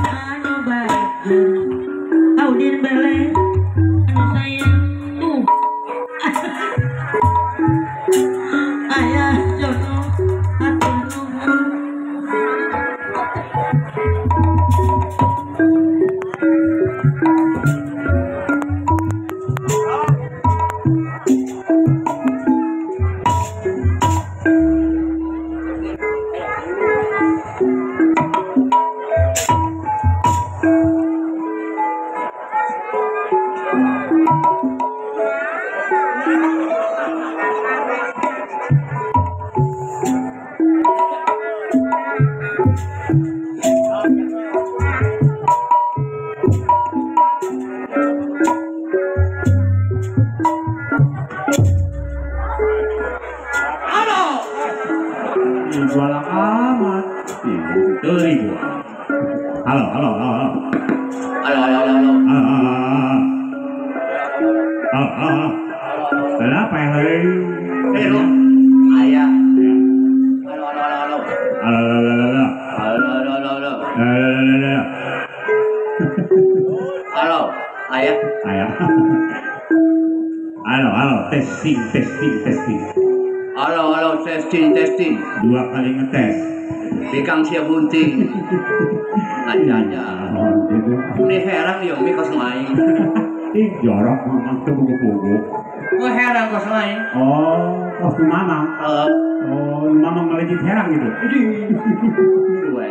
Anu baik Audin bele anu sayang tuh ayah jono atur nuhun. Halo, halo, halo, halo. Halo, halo, halo, halo. Halo, halo, halo. Kenapa yang lain? Halo. Ayah. Halo, halo, halo, halo. Halo, halo, halo, halo. Halo, halo, halo, halo. Halo, halo, halo. Halo, ayah. Ayah. Halo, halo, testing, testing, testing. Halo, halo, testing, testing. Dua kali ngetes. Bikang sia bunting. Aja-aja. Ini herang ya, mi kos aing. Ih, jorok mamang teu buku-buku. Gua herang kos aing. Oh, kos mamang. Oh, mamang melejit herang gitu. Dua.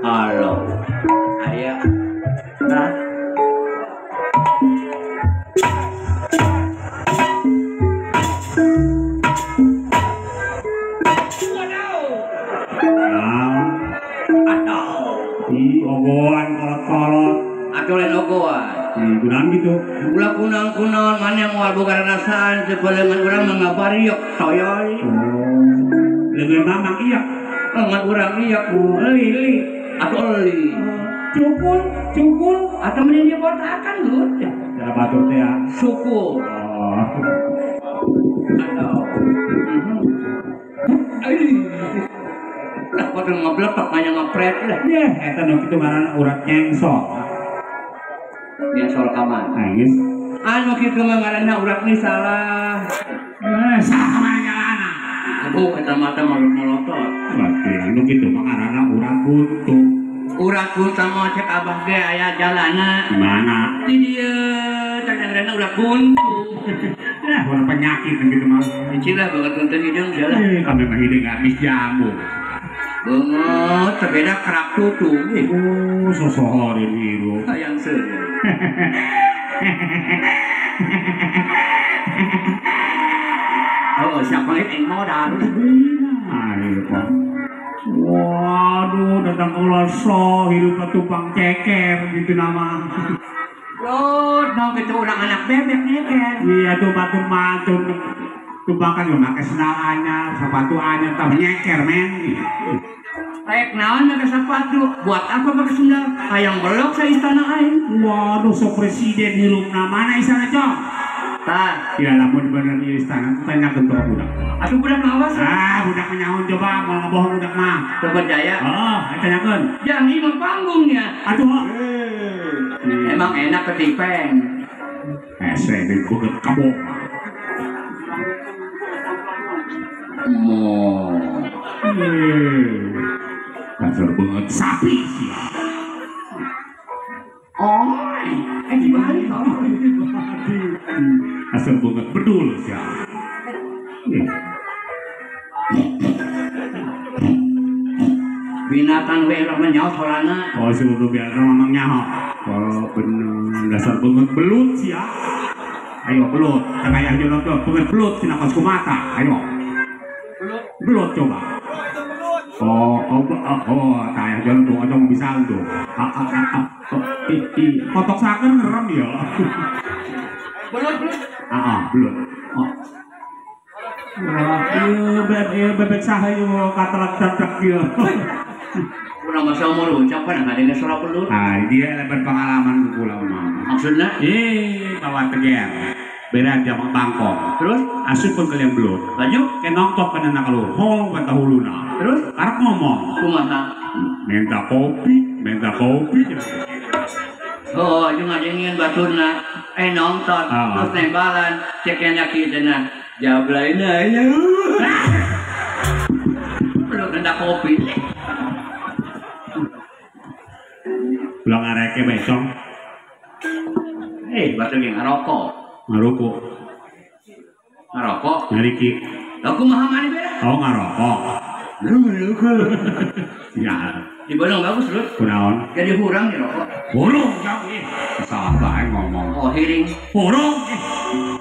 Halo, ayah. Nah, ih, ogoan kolot-kolot. Atuh lain ogoan. Kunaon gitu. Ulah kunaon-kunaon mana moal boga rarasaan sebeleungan urang mah ngabariok toyoy. Oh. Leungeun mamang iya. Lengan urang iya eli eli. Atuh eli. Cukul, cukul. Atuh mending dibotakan lur. Cara batur teh ya. Syukur. Oh. Aduh. Lah potong ngebletok hanya ngepret lah. Yeh, eta nu kitu ngaranna urat nyengsol. Nyengsol ka mana? Nah, geus. Anu kitu mah ngaranna urat ni salah. Eh, salah mana jalana? Aduh, eta mata molotot. Berarti anu kitu mah ngaranna urat buntu. Urat buntu mah cek abah ge aya jalana. Di mana? Di dieu, cek ngaranna urat buntu. Ya, ulah penyakit gitu mah. Cila banget punten hideung jalan. Eh, kami mah hideung habis jamu. Banget, terbeda kerak tutu. Oh, sosohorin hirup. Hayang seuri. Oh, siapa yang modal? Nah, waduh, datang ke loso, hirup tupang ceker gitu nama. Loh, no gitu orang anak bebek nyeker. Iya tuh batu mantun. Tumpang kan make sendal anyar, sepatu anyar, tambah nyeker men. Rek naon make sepatu, buat apa pakai sendal? Hayang belok sa istana aing. Waduh, so presiden hirupna mana istana cong? Tah, ya lamun bener ieu istana tanyakeun ka budak. Atuh budak mawas. Ah, budak mah nyaho coba moal ngebohong budak mah. Coba jaya. Heeh, tanyakeun. Jang ieu mah panggungnya. Atuh. Emang enak ketipeng. Hese beungeut kabok. Mo. Dasar banget sapi sih. Oh, dibalik. Dasar banget bedul sih. Binatang we urang mah nyaho sorana. Oh, si udah biasa mamang nyaho. Oh, bener. Dasar banget belut sih ya. Ayo belut, tengah yang jono tuh banget belut tina kos kumata. Ayo. Belut. Belut coba. Oh, oh, oh, oh, tayang jalan tuh, atau bisa tuh. Kotok saken ngerem ya. Belut, belut. Ah, belut. Oh. Wah, ieu bebek saha ieu katelak-telak ieu. Urang masa umur ucapan ngadenge suara belut. Ah, dia lebar pengalaman ku kula mah. Maksudna? Bawa teger. Beda jam bangkong. Terus asup pun kalian belut. Lanjut ke nongtok kana nakalur. Hong bantah huluna. Terus arek ngomong. Kumaha? Minta kopi, minta kopi. Oh, jeung ngadengin baturna. Nonton terus nembalan cekena kieu cenah. Jawab lain aya. Belut minta kopi. Ulah ngareke becong. Batur ge ngarokok. Ngarokok. Ngarokok. Ngariki. Lah kumaha maneh beda? Oh, ngarokok. Ya. Di Bandung bagus lho. Kunaon? Jadi hurang di rokok. Hurung jauh ih. Salah bae ngomong. Oh, hiring. Hurung.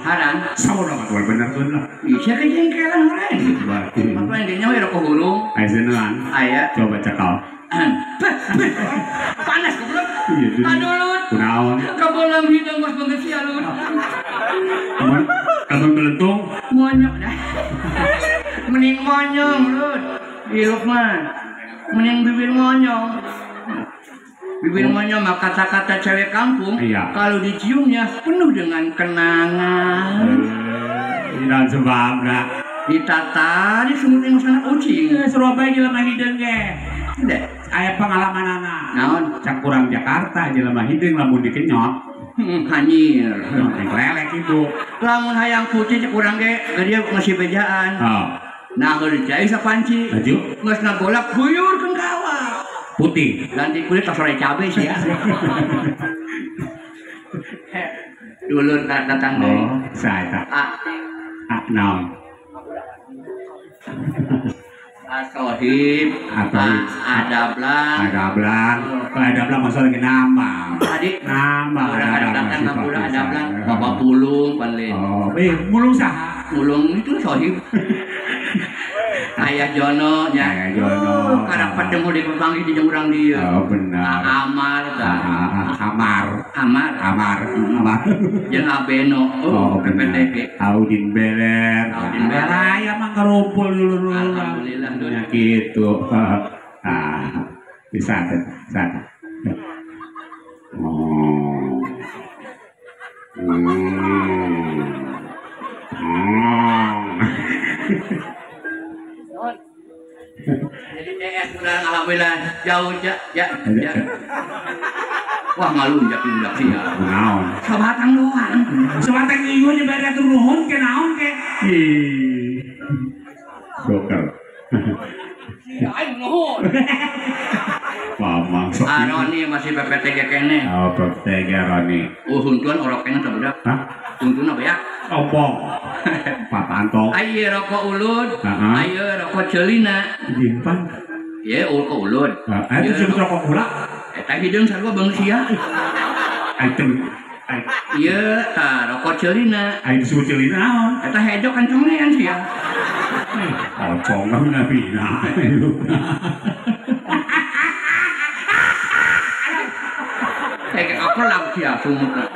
Harang. Sabodo mah bener tuh lah. Bisa kejengkelan urang. Berarti. Matuan ge nyawa rokok hurung. Aya senelan. Aya. Coba cekal. Panas goblok. Aduh. Kunaon? Kabolam hidung geus beungeut sia lur. Amun amun belentung monyong dah. Mending monyong lur. Hirup mah. Mending bibir monyong. Bibir monyong mah kata-kata cewek kampung. Iya. Kalau diciumnya penuh dengan kenangan. Dan sebabna ditata di sumur yang sangat ucing. Surabaya jelema hideung ge. Deh. Aya pengalamanana. Naon? Cak kurang Jakarta jelema hideung lamun dikenyot. Hanyir. Lelek itu. Lamun hayang putih cek urang ge dia ngasih bejaan. Oh. Nah, heul cai sapanci. Laju. Geus ngagolak buyurkeun ka awak. Putih. Ganti kulit tos sore cabe sih ya. Dulur datang deui. Oh, saha eta? Ah, naon? Asohib, Adablang, Adablang, Adablang masa lagi nambah. Tadi nambah, datang ngampura Adablang, Bapak Pulung, panlin. Oh, mulung saha? Mulung itu Sohib. Ayah Jono, nya. Ayah Jono. Karena ketemu di pepanggih di urang dieu. Oh, benar. Amar, Amar, Amar, Amar, Amar. Jeung Abeno, oh, PPTG. Audin Beler. Audin Beler. Aya mah karumpul dulu. Alhamdulillah. Ya gitu. Ah, bisa, bisa. Oh. Jadi CS udah alhamdulillah jauh ya ya ya. Wah ngalunjak lunjak sih ya. Naon? Sabatang doang. Sabatang ieu nya bari atur nuhun ke naon ke. Ih. Joker. Si aing nuhun. Mamang sok. Aroni masih PPTG kene. Oh, PPTG Aroni. Oh, huntuan orok kene teh budak. Hah? Huntuna beak. Opo? Pak Anto. Ayo rokok ulud, ayo rokok celina. Jimpan. Ye rokok ulud. Heeh, itu disebut rokok gula. Eta hideung sarua beungeut sia. Item. Ieu tah rokok celina. Ayo disebut celina naon? Eta hejo kancongean sia. Ocong mah bina. Kayak apa lah sia sumutna.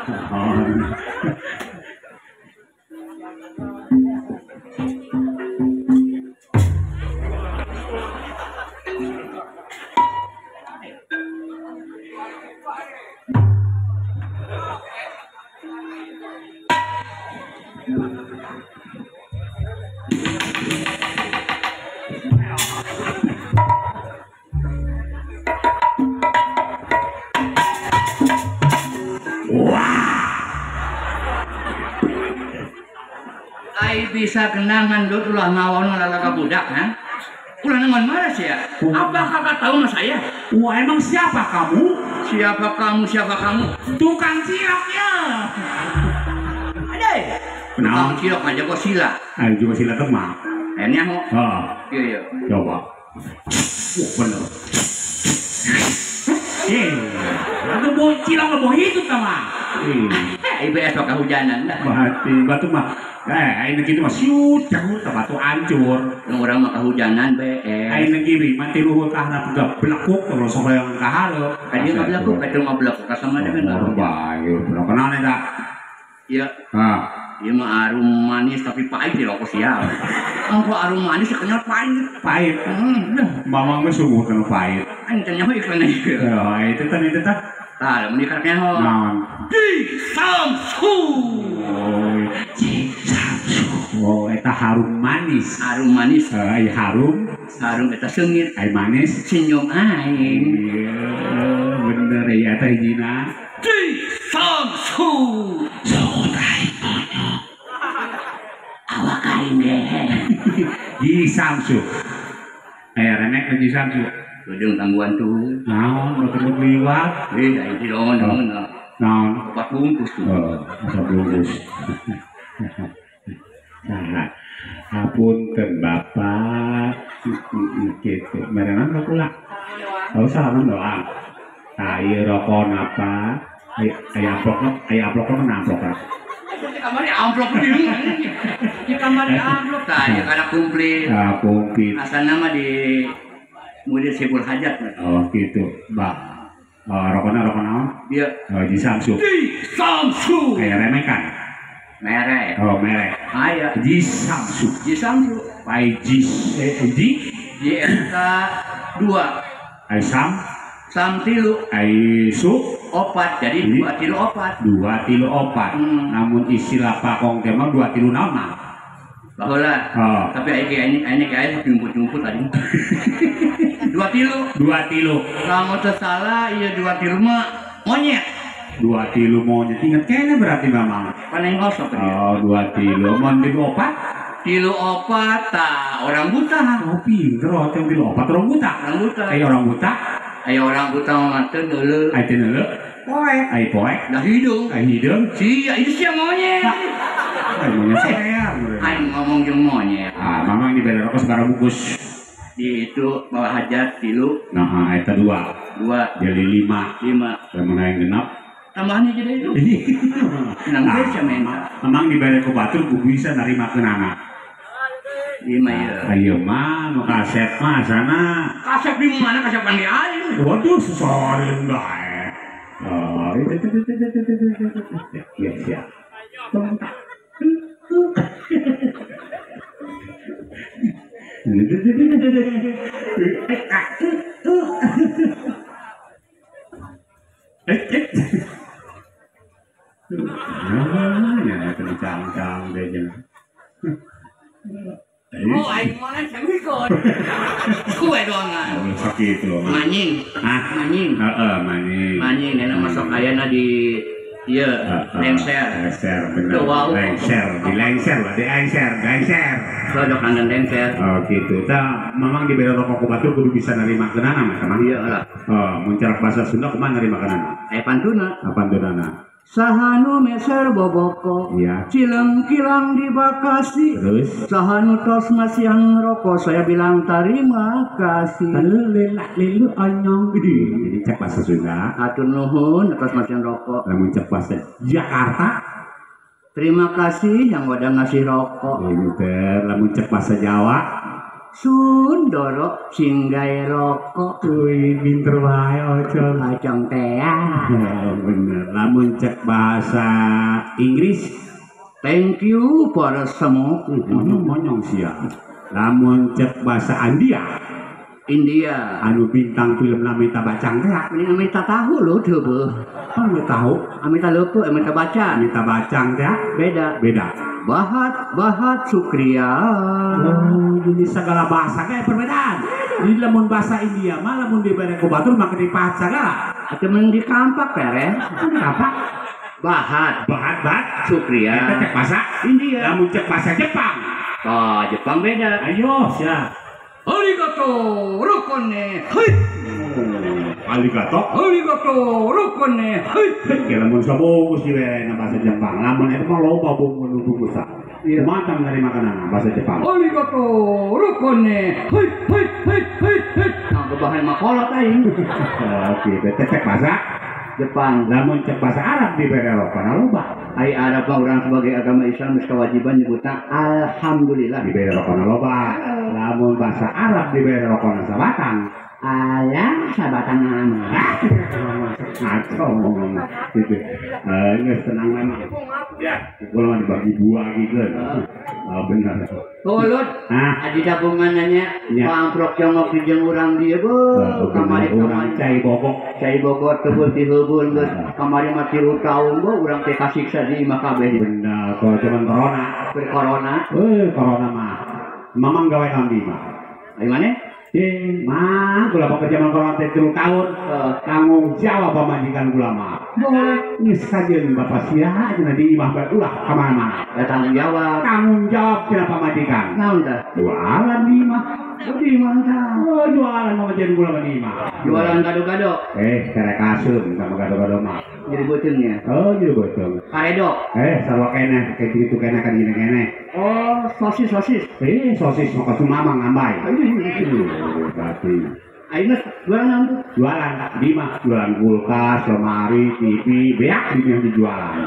Bisa kenangan dulu ulah ngawon lalaga budak ha? Ulah nengon marah sih ya. Apa kakak tahu mas saya? Wah emang siapa kamu? Siapa kamu? Siapa kamu? Tukang cilok ya. Ada. Tukang cilok aja kok sila. Ayo juga sila temak. Akhirnya mau. Oh. Iya iya. Coba. Wah bener. Itu mau cilok mau hidup sama. IBS bakal hujanan dah. Berarti batu mah. Aing gitu mah siut jauh batu hancur. Orang mah kehujanan BS. Aing gini mati luhur ka harap geblekuk terus hoyong ka hareup. Ka dieu ngablekuk, ka dieu ngablekuk ka sama dengan bae. Bener kenal eta. Iya. Hah. Ieu mah arum manis tapi pahit di rokok sial. Engko arum manis kenyot pahit. Pahit. Mamang mah sungguh kena pahit. Aing teh nyaho iklan ieu. Oh, itu teh itu teh. Tah, lamun ikan nyaho. Naon? Di Samsu. Oh, Ji Samsu. Oh, eta harum manis. Harum manis. Ai harum. Harum eta seungit. Ai manis. Senyum aing. Iya, bener ya eta hijina. Ji Samsu. Sungut aing monyong. Awak aing gehe. Ji Samsu. Aya remek Ji Samsu. Leudeung tangguan tuh. Naon batur liwat. Aing ti naon naon. Naon? Opat bungkus tuh. Oh, opat bungkus. Nah, hapunten Bapak. Kitu. Merenang ka kula. Oh, salaman doang. Tah ieu rokona apa? Aya amplopna, aya amplopna mana amplopna? Di kamari amplop deui. Di kamari amplop tah ieu kana kumplit. Ah, kumplit. Asalna mah di murid Sibul Hajat. Oh, gitu. Bak. Rokona rokona naon? Iya. Oh, Ji Samsu. Ji Samsu. Aya remekan. Merek. Oh, merek. Aya. Ji Samsu. Ji Samsu. Ai Ji Ji Ji eta 2. Ai Sam Sam tilu. Ai Su opat. Jadi 2 tilu opat. 2 tilu opat. Namun istilah pakong teh mah 2 tilu naon mah? Baheula. Oh. Tapi aing ge jumput-jumput tadi. 2 tilu. 2 tilu. Lamun teu salah ieu 2 tilu mah monyet. 2 tilu monyet. Inget kene berarti mamang. Paneng osok dia. Oh, 2 tilu. Mun tilu opat? Tilu opat tah orang buta. Oh, pinter teh tilu opat orang buta. Orang buta. Aya orang buta. Aya orang buta mah teu neuleuh. Aya teu neuleuh. Poek. Ai poek. Dah hidung. Ai hidung. Sia, itu sia monyet. Ai monyet saya. Aing ngomong jeung monyet. Ah, mamang dibere rokok sabaraha bungkus? Di itu bawa hajat tilu. Nah, eta 2. 2. Jadi 5. 5. Lamun hayang genap tambahannya jadi itu. Nang nah, geus menta. Memang dibere ku batur kudu bisa narimakeunana. 5 ieu. Ayo mah nu kaset mah sana. Kaset di mana kaset pangge aing. Waduh, susah bae. Oh, itu. Ya, siap. Nah, ya kencang-cang deh jeung. Oh, aing mana samikon. Kue doangan. Oh, sakit loh. Manying. Hah? Manying. Heeh, manying. Manying enak masuk ayana di ieu lengser. Lengser bener. Lengser, di lengser lah, di lengser, lengser. Sodok kandang lengser. Oh, gitu. Tah mamang dibere rokok ku batur kudu bisa nerima keunana mah, Mang. Iya lah. Oh, mun cara bahasa Sunda kumaha nerima keunana? Aya pantuna. Pantunana. Sahanu meser boboko, iya. Cileng kilang di Bekasi. Terus sahanu tos masiang rokok, saya bilang terima kasih. Lelak lelu anyong. Jadi cek bahasa Sunda. Atur nuhun atas masiang rokok. Lamun cek bahasa Jakarta. Terima kasih yang udah ngasih rokok. Pinter. Lamun cek bahasa Jawa. Sundoro singgai rokok. Wih, pinter wae ocong. Acong tea. Oh, bener. Lamun cek bahasa Inggris. Thank you for smoke. Monyong sia. Lamun cek bahasa India. India. Anu bintang film Amita Bachchan teh. Mending Amita tahu lho deubeut. Amita tahu, Amita leupeut, Amita Bachchan. Amita Bachchan teh beda. Beda. Bahat bahat sukria. Oh, jadi segala bahasa kayak perbedaan. Jadi lamun bahasa India mah lamun dibere ku batur mah dipahat sagala. Atuh mending dikampak pere. Kampak bahat bahat bahat sukria. Eta cek bahasa India. Lamun cek bahasa Jepang. Oh, Jepang beda. Ayo, siap. Arigato rokone. Hei. Arigato. Arigato rokone. Hei. Lamun sabungkus dibere bahasa Jepang. Lamun eta mah loba bungkus bungkus. Iya. Mantap dari makanan bahasa Jepang. Arigato rokone. Hei hei hei hei hei. Nah, kebahan mah kolot aing. Oke, cek bahasa Jepang. Lamun cek bahasa Arab dibere rokona loba. Ai Arab mah urang sebagai agama Islam geus kewajiban nyebutna alhamdulillah. Dibere rokona loba. Lamun bahasa Arab dibere rokona sabatang. Alah, sahabatan nama. Ngaco ngomong gitu. Geus tenang memang. Ya, kula mah dibagi dua gitu. Oh, benar. Kolot. Adi tabungan nanya, amplop jongok di jeung urang dieu beuh. Kamari urang cai bogok. Cai Bogor tebul ti heubeul geus. Kamari mah 3 tahun beuh urang teh kasiksa di imah kabeh. Benar, kalau cuman corona. Keur corona. Corona mah. Mamang gawe naon di imah? Ai maneh? Mah, kula bekerja mah corona teh 3 tahun. Tanggung jawab pamajikan kula mah. Geus kajeun bapak sia cenah di imah bae ulah ka mana-mana. Ya tanggung jawab. Tanggung jawab cenah pamajikan. Naon tah? Jualan di imah. Oh, di imah tah. Oh, jualan pamajikan kula mah di imah. Jualan gado-gado. Karek asem sama gado-gado mah. Jadi beuteungnya. Oh, jadi beuteung. Karedok. Sarua keneh, kayak gitu keneh kan gini keneh. Oh, sosis-sosis. Sosis mah kasumamang ngambay. Berarti. Ayeuna jualan naon tuh? Jualan di mah jualan kulkas, lemari, TV, beak di mah dijualan.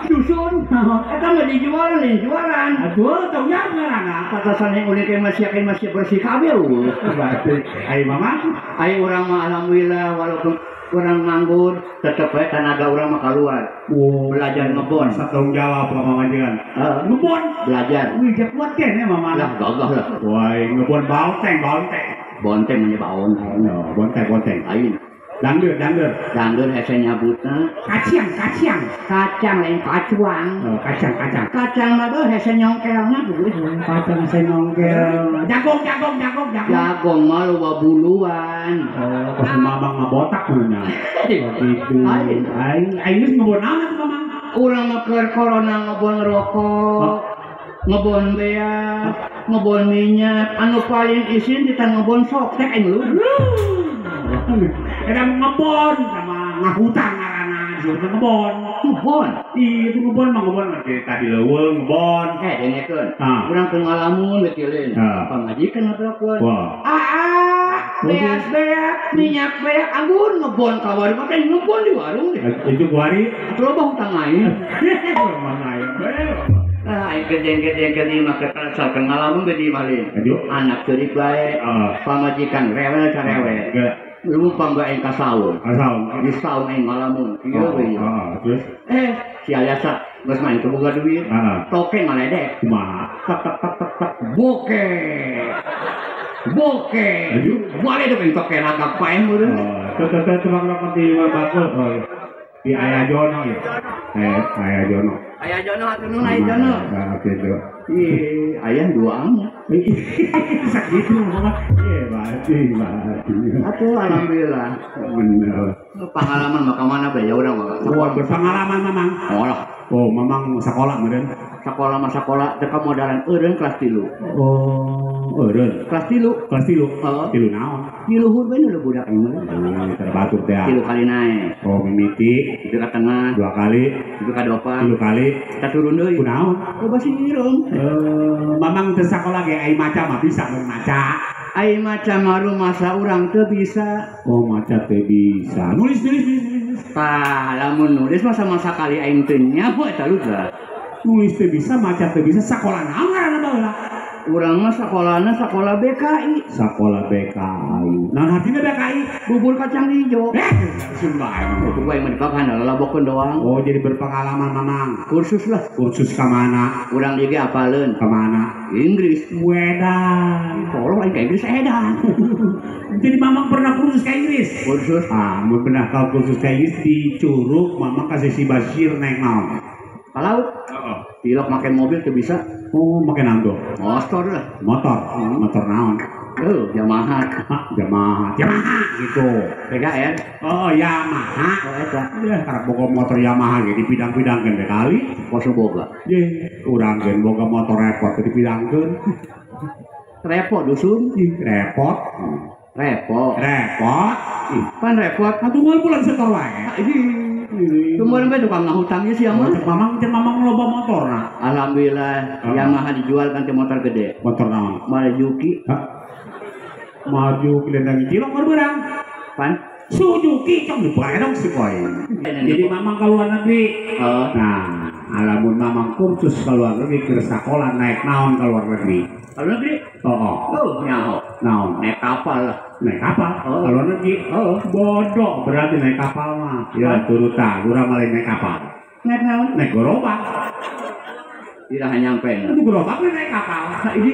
Dusun. Eta mah dijualan, lain jualan. Aduh, tong nya ngaranna. Patasan yang unik masih bersih kabeh eueuh. Berarti ai mama, ai urang mah alhamdulillah walaupun urang nganggur tetep bae tenaga urang mah keluar. Oh, belajar ngebon. Tanggung jawab ka pamajikan. Ngebon belajar. Wih, kuat keneh mama. Lah gagah lah. Wah, ngebon bauteng, bauteng. Bonteng mah baonteng. Oh, bonteng, bonteng. Lain. Dangdeur, dangdeur. Dangdeur hese nyabutna. Kacang, kacang. Kacang lain kacuang. Oh, kacang, kacang. Kacang mah beuh hese nyongkelna geus. Kacang hese nyongkel. Jagong, jagong, jagong, jagong. Jagong mah loba buluan. Oh, pas mamang mah botak meunya. Gitu. Aing aing geus ngebon naon atuh mamang? Urang mah keur corona ngebon rokok. Ngebon beas, ngebon minyak, anu paling isin kita ngebon soktek aing lu. Eta ngebon sama ngahutang ngaranna disebut ngebon. Ngebon. Ih, itu ngebon mah ngebon mah tadi leuweung ngebon. Dengekeun. Urang keur ngalamun we tilin. Pamajikan ngobrolkeun. Aa, beas beak, minyak beak, anggur ngebon ka warung teh ngebon di warung deh. Itu kuari atuh loba hutang aing. Mah aing. Ah, gede-gede mah kerasa ngalamun ge di malin. Anak ceurik bae, pamajikan rewel carewel. Lumpang bae ka saung. Ka saung. Di saung aing ngalamun. Kieu we. Terus si Alyasa geus main teu boga duit. Toke ngaledek. Kumaha? Tek tek tek tek tek. Boke. Boke. Bale deui toke ragap pae meureun. Tuh tuh tuh tukang rokok di bakul. Di Ayah Jono ya. Ayah Jono. Ayah Jono atuh nun Ayah Jono. Nah, gitu. Ih, ayah dua amat. Sakitu mah. Berarti, berarti. Atuh alhamdulillah. Bener. Pengalaman mah ka mana bae ya urang mah. Wah, berpengalaman mamang. Oh lah. Oh, mamang sekolah meureun. Sekolah mah sekolah teu kamodalan eureun kelas 3. Oh, eureun. Kelas 3. Kelas 3. Heeh. 3 naon? Di luhur bae nu budak aing mah. Terbatur teh. 3 kali naik. Oh, mimiti. 3 ka tengah. 2 kali. 3 ka dopa. 3 kali. Kita turun deui. Kunaon? Loba sireum. Mamang teu sakola ge ai maca mah bisa mun maca. Ai maca mah rumasa urang teu bisa. Oh, maca teu bisa. Nulis nulis nulis nulis. Tah, lamun nulis mah sama sakali aing teu nyaho eta luga. Nulis teu bisa, maca teu bisa, sakola naon ngaranna baheula? Urang mah sakolana sakola BKI. Sakola BKI. Naon artina BKI? Bubur kacang hijau. Sumpah. Itu gua yang mah dipakan lalabokeun doang. Oh, jadi berpengalaman mamang. Kursus lah. Kursus ka mana? Urang ge apaleun. Ka mana? Inggris. Wedan. Tolong aing ka Inggris edan. Jadi mamang pernah kursus ke Inggris? Kursus. Ah, mun pernah kau kursus ke Inggris di Curug, mamang kasih si Basir naik naon? Ka laut. Heeh. Tilok make mobil teu bisa. Oh, make naon tuh? Motor lah. Motor. Motor naon? Yamaha. Yamaha. Yamaha gitu. PKR. Oh, Yamaha. Oh, eta. Ya, karek boga motor Yamaha ge dipidang-pidangkeun we kali. Poso boga. Ye, urang ge boga motor repot dipidangkeun. Repot dusun. Ih, repot. Repot. Repot. Ih, pan repot. Atuh moal bulan setor wae. Kemarin bae tukang ngahutangnya sih ama. Mamang teh mamang loba motor nah. Alhamdulillah Yamaha dijual kan teh motor gede. Motor naon? Marzuki. Hah? Marzuki lendang cilok keur beurang. Pan Suzuki cong dibae dong si koy. Jadi mamang ka luar negeri. Nah, alamun mamang kursus ka luar negeri keur sakola naik naon ka luar negeri? Ka luar negeri? Oh. Oh, nyaho. Naon? Naik kapal lah. Naik kapal? Oh. Kalau negeri, bodoh berarti naik kapal mah. Ya, turutan, urang malah naik kapal. Naik naon? Naik gerobak. Tidak nyampe. Itu gerobak naik kapal. Nah, ini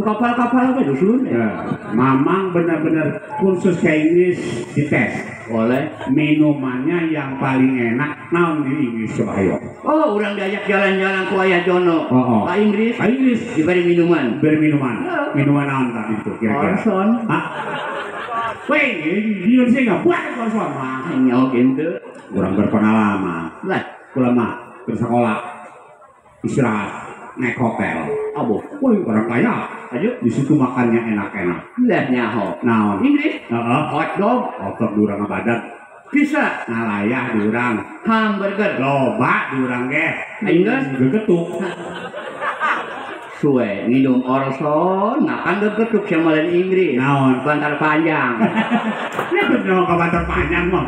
kapal-kapal apa dusun? Ya, Mamang benar-benar kursus ke Inggris dites. Oleh minumannya yang paling enak naon di Inggris coba ayo. Oh, orang diajak jalan-jalan ku Ayah Jono. Oh. Ke Inggris. Ke Inggris diberi minuman. Beri minuman. Oh. Minuman naon tadi itu kira-kira? Orson. Hah? Weh, di Indonesia nggak buat Orson mah. Nyaho gitu. Kurang berpengalaman. Lah, kula mah bersekolah istirahat naik hotel. Abo. Woi, orang kaya. Ayo. Di situ makannya enak-enak. Lah nyaho. Naon? Inggris. Heeh. Hot dog. Hot dog diurang badan. Bisa. Ngalayah diurang. Hamburger. Loba diurang ge. Inggris. Gegetuk. Suwe minum Orson, makan gegetuk sama lain Inggris. Naon? Bantar panjang. Ya bener ke bantar panjang mah.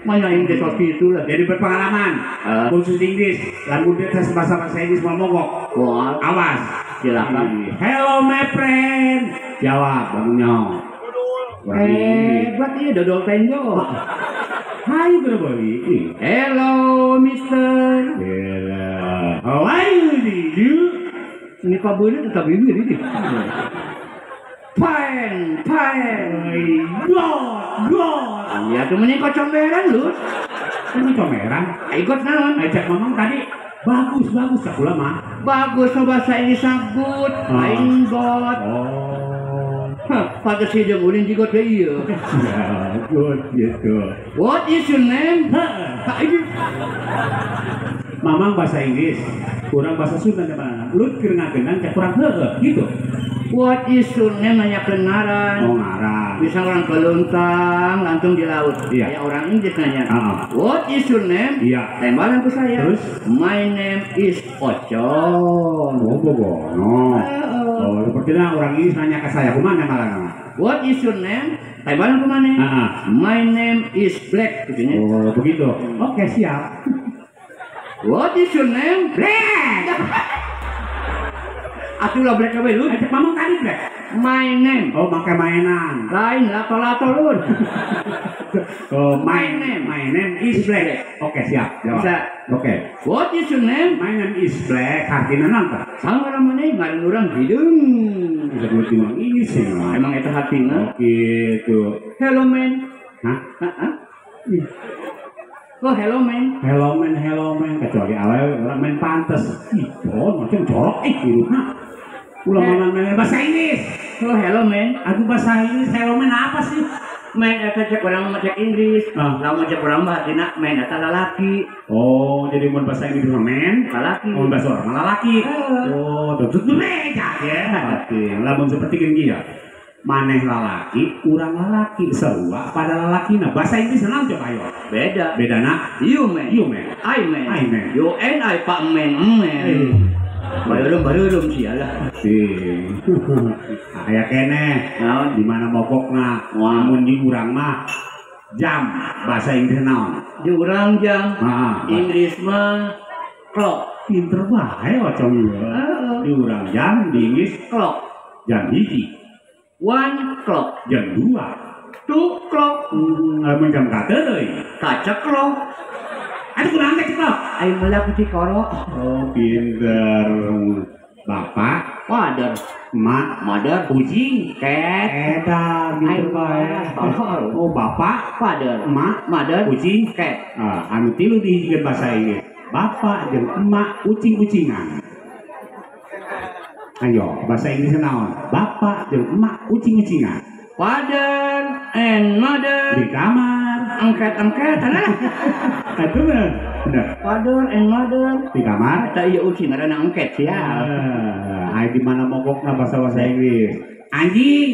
Mana Inggris waktu itu lah. Jadi berpengalaman. Khusus Inggris. Lamun dia tes bahasa Inggris mau mogok. Wah. Awas. Silakan. Hello my friend. Jawab bangunnya. Hebat iya dodol tenjo. Hai berboi. Hello mister. Hello. How are you? Ini kabelnya tetap ini ini. Fine, fine. God, God. Ya cuma ini kocomberan lu. Ini comberan. Ikut naon? Ajak mamang tadi. Bagus, bagus. Tak pula mah. Bagus bahasa ini sabut. Lain God. Oh. Hah, pada si dia ulin juga dia iya. Ya, good gitu. What is your name? Hah, ini. Mamang bahasa Inggris, kurang bahasa Sunda mana? Lu keur ngagenan cek kurang heueuh gitu. What is your name nanya ke ngaran. Oh ngaran. Bisa orang keluntang langsung di laut. Iya. Kayak orang Inggris nanya. What is your name? Iya. Tembalan ke saya. Terus? My name is Ocon. Oh bogono. Oh sepertinya orang Inggris nanya ke saya kumaha malah. What is your name? Tembalan kemana? My name is Black. Gitu. Oh begitu. Oke siap. What is your name? Black. Atulah Black apa lu? Ajak mamang tadi Black. My name. Oh, pakai mainan. Lain lato-lato lu. Oh, my name. My name is Black. Oke, siap. Jawab. Bisa. Oke. What is your name? My name is Black. Artinya nanta. Sama namanya ngaran urang hideung. Disebut di orang Inggris ya. Emang eta hartina? Oh, gitu. Hello man. Hah? Hah? Oh, hello man. Hello man, hello man. Kecuali awal orang main pantes. Ih, oh, macam jorok hirupna. Ulah mana main bahasa Inggris. Oh, hello man. Aku bahasa Inggris, hello man apa sih? Man eta cek orang mah cek Inggris. Lamun cek orang mah artina man eta lalaki. Oh, jadi mun bahasa Inggris mah man, lalaki. Mun bahasa orang mah lalaki. Oh, tentu beda ya. Oke, lamun seperti gini ya. Maneh lalaki, urang lalaki, sarua pada lalaki. Nah, bahasa Inggris naon coba ayo? Beda. Beda na? You man. You man. I man. I man. You and I pak man. Man. Barum sialah. Sih. Aya keneh. Naon? Di mana mogokna? Lamun di urang mah jam bahasa Inggris naon? Di urang jam. Heeh. Inggris mah clock. Pinter bae ocong ieu. Di urang jam di Inggris clock. Jam 1. 1 clock. Jam 2. 2 clock. Lamun jam kateuleuy. Kaceklok. Aduh kurang kaceklok. Ayo melak ku cikoro. Oh pinter. Bapak, father, emak, mother, kucing, cat. Eta pinter bae. Oh bapak, father, emak, mother, kucing, cat. Ah, anu tilu dihijikeun bahasa Inggris. Bapak jeung emak kucing-kucingan. Ayo, bahasa Inggris naon? Bapak jeung emak kucing-kucingan. Father and mother di kamar. Angkat-angkatan lah. Itu bener. Bener. Father and mother di kamar. Eta ieu ucing ngaranna angket sial. Ai di mana mogokna bahasa Inggris? Anjing.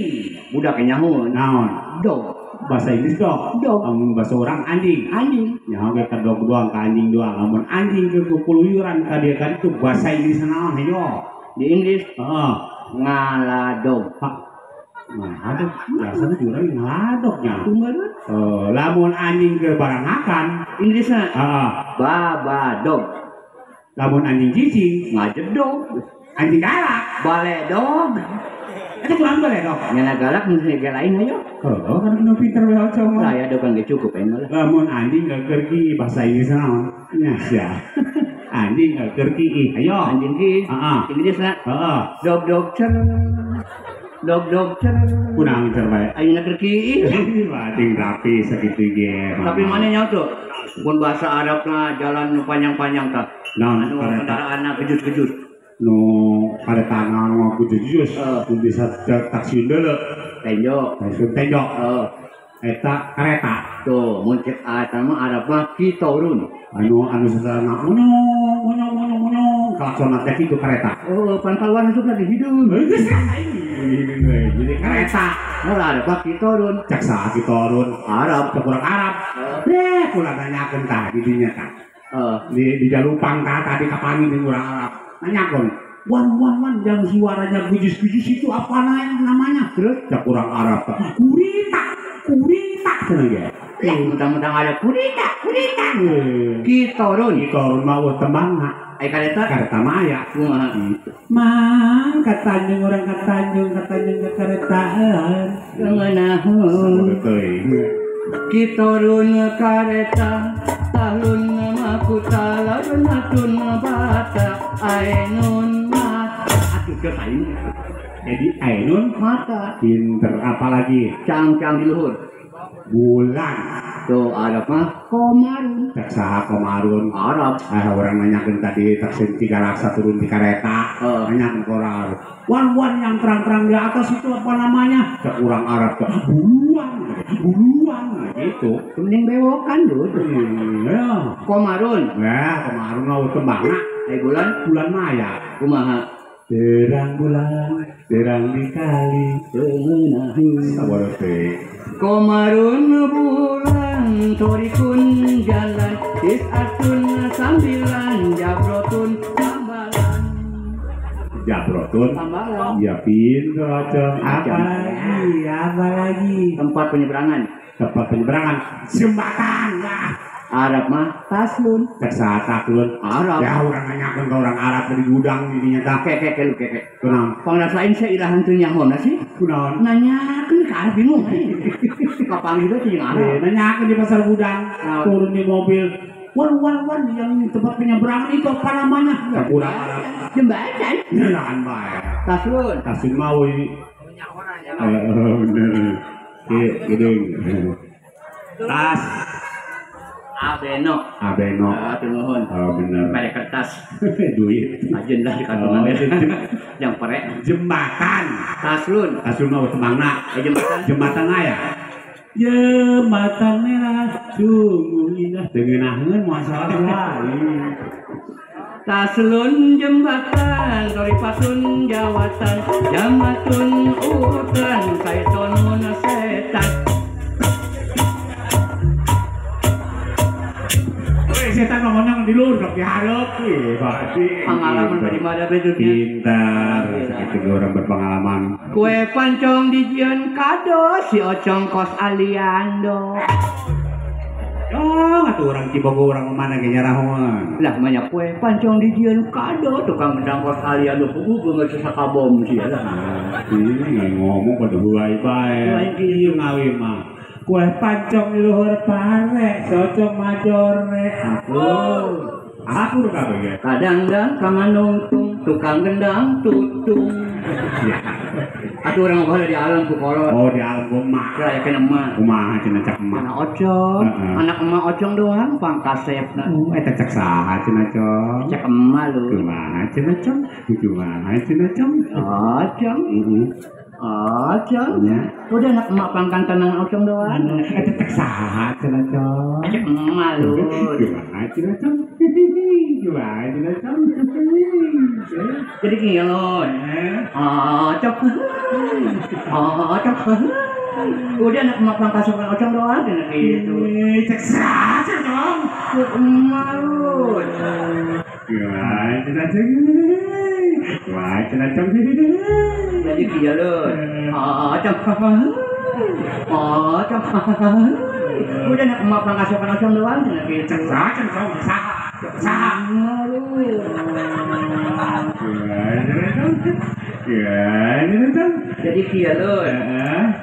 Budak nyaho. Naon? Dog. Bahasa Inggris dog. Dog. Lamun bahasa orang anjing. Anjing. Nyaho ge ka dog doang ka anjing doang. Lamun anjing ke kuluyuran ka dieu kan itu bahasa Inggris naon hayo? Di Inggris? Heeh. Ngaladog. Ngaladog, biasanya diurang ngaladognya. Tunggal. Lamun anjing ke barangakan, Inggrisna. Heeh. Babadog. Lamun anjing cicing, ngajedog. Anjing galak. Baledog. Itu kurang baledog. Nyana galak mun lain ayo. Oh, kan nu pinter we ocong. Lah ya dogan ge cukup aing mah. Lamun anjing keur ki bahasa Inggris naon? Nya sia. Anjing keur ki ayo. Anjing ki. Heeh. Inggrisna. Heeh. Dog dog cer. Dog dog cer. Kunaon cer bae? Ayeuna keur ki. Bating rapi sakitu ge. Tapi mana nya tuh? Mun bahasa Arabna jalan nu panjang-panjang tah. Naon anu kendaraanna kejus-kejus. Nu kareta nu kejus-kejus. Nu bisa taksi deuleu. Tenjo. Taksi tenjo. Heeh. Eta kereta. Tuh, mun cek eta mah Arab mah kitorun. Anu anu sasana mono mono mono mono klaksona teh kitu kereta. Oh, pan kaluar masukna di hideung. Jadi kereta. Nah, Arab mah kitorun. Cek saha kitorun? Arab, cek urang Arab. Deh, kula nanyakeun tah di dinya tah. Di Jalupang tah tadi kapanggih jeung urang Arab. Nanyakeun, "Wan wan wan yang suaranya gujus-gujus itu apa namanya?" Terus cek urang Arab tah, "Kurita, kurita" cenah ge. Lah, mentang-mentang ada kurita, kurita. Kitorun. Kitorun mah eueuh tembangna. Ai kareta? Kareta mah aya. Kumaha? Mang ka Tanjung urang ka Tanjung ka Tanjung ka karetaan. Ngeunaheun. Kitorun kareta talun makuta laun atun bata ainun mata. Atuh geus aing. Jadi ainun mata. Pinter apalagi? Cangcang di luhur. Bulan. Tuh Arab mah komarun. Cek saha komarun? Arab. Ah orang nanyakeun tadi taksi tiga raksa turun di kereta. Nanyakeun ke orang Arab. Wan wan yang terang-terang di atas itu apa namanya? Cek orang Arab tuh buruan, buruan gitu. Mending bewokan dulu. Iya. Komarun. Ya, komarun mah tembangna. Ai bulan? Bulan maya. Kumaha? Terang bulan, terang di kali. Sabar teh. Komarun bulan, torikun jalan, tisatun sambilan, jabrotun tambalan. Jabrotun tambalan. Ya pinter acong. Apa lagi? Apa lagi? Tempat penyeberangan. Tempat penyeberangan. Jembatan lah. Arab mah taslun. Cek saha taslun? Arab. Ya urang nanyakeun ka orang Arab di gudang di dinya tah. Keke keke lu keke. Kunaon? Pangrasain sia irahan teu nyahona sih. Kunaon? Nanyakeun ka Arab bingung. Kapanggih teh jeung Arab. Nanyakeun di pasar gudang, turun di mobil. Wan wan wan yang tempat penyeberangan itu apa namanya? Cek urang Arab. Jembatan. Nyelaan bae. Taslun. Taslun mah euy. Heeh bener. Ieu geudeung. Tas Abeno. Abeno. Aduh nuhun. Oh bener. Mere kertas. Duit. Ajeun lah di kantongan. Yang pere. Jembatan. Taslun. Taslun mah tembangna. Jembatan. Jembatan aya. Jembatan merah sungguh indah. Teu ngeunaheun moal salah wae. Taslun jembatan, toripatun jawatan, jambatun utan, kaitonun setan. Setan ngomongnya di luar, di hareup. Pengalaman dari mana bedanya? Pintar, segitu orang berpengalaman. Kue pancong dijieun kado, si Ocong kos aliando. Oh, atuh orang Cibogo orang mana ge nyarahoan. Lah banyak kue pancong dijieun kado, tukang gendang kos aliando puguh beungeut sasakabom sia lah. Ini ngomong pada huai bae. Ieu ngawi mah. Kue pancong di luhur pare, cocok majore. Aku kabeh ge. Kadang-kadang kamanungtung, tukang gendang tutung. Atuh urang mah di alam ku kolot. Oh, di alam ku emak. Lah ya kena emak. Kumaha cenah cak emak? Anak ocong, anak emak ocong doang pangkasepna. Eta cak saha cenah cong? Cak emak lho. Kumaha cenah cong? Kumaha cenah cong? Ocong. Heeh. Ocong. Ya. Udah anak emak pangkan tenang ocong doang. Eta cek saha cenah cong? Cek emak lho. Kumaha cenah cong? Kumaha cenah cong? Jadi gini lho. Ocong. Ocong. Udah anak emak pangkan sopan ocong doang cenah gitu. Cek saha cenah cong? Cek emak lho. Kumaha cenah cong? Kumaha cenah cong? Jadi kia lho. Ocong. Ocong. Udah anak emak pangkasokan ocong doang cenah gitu. Cek saha cenah cong? Saha. Saha? Ya, jadi kieu lho.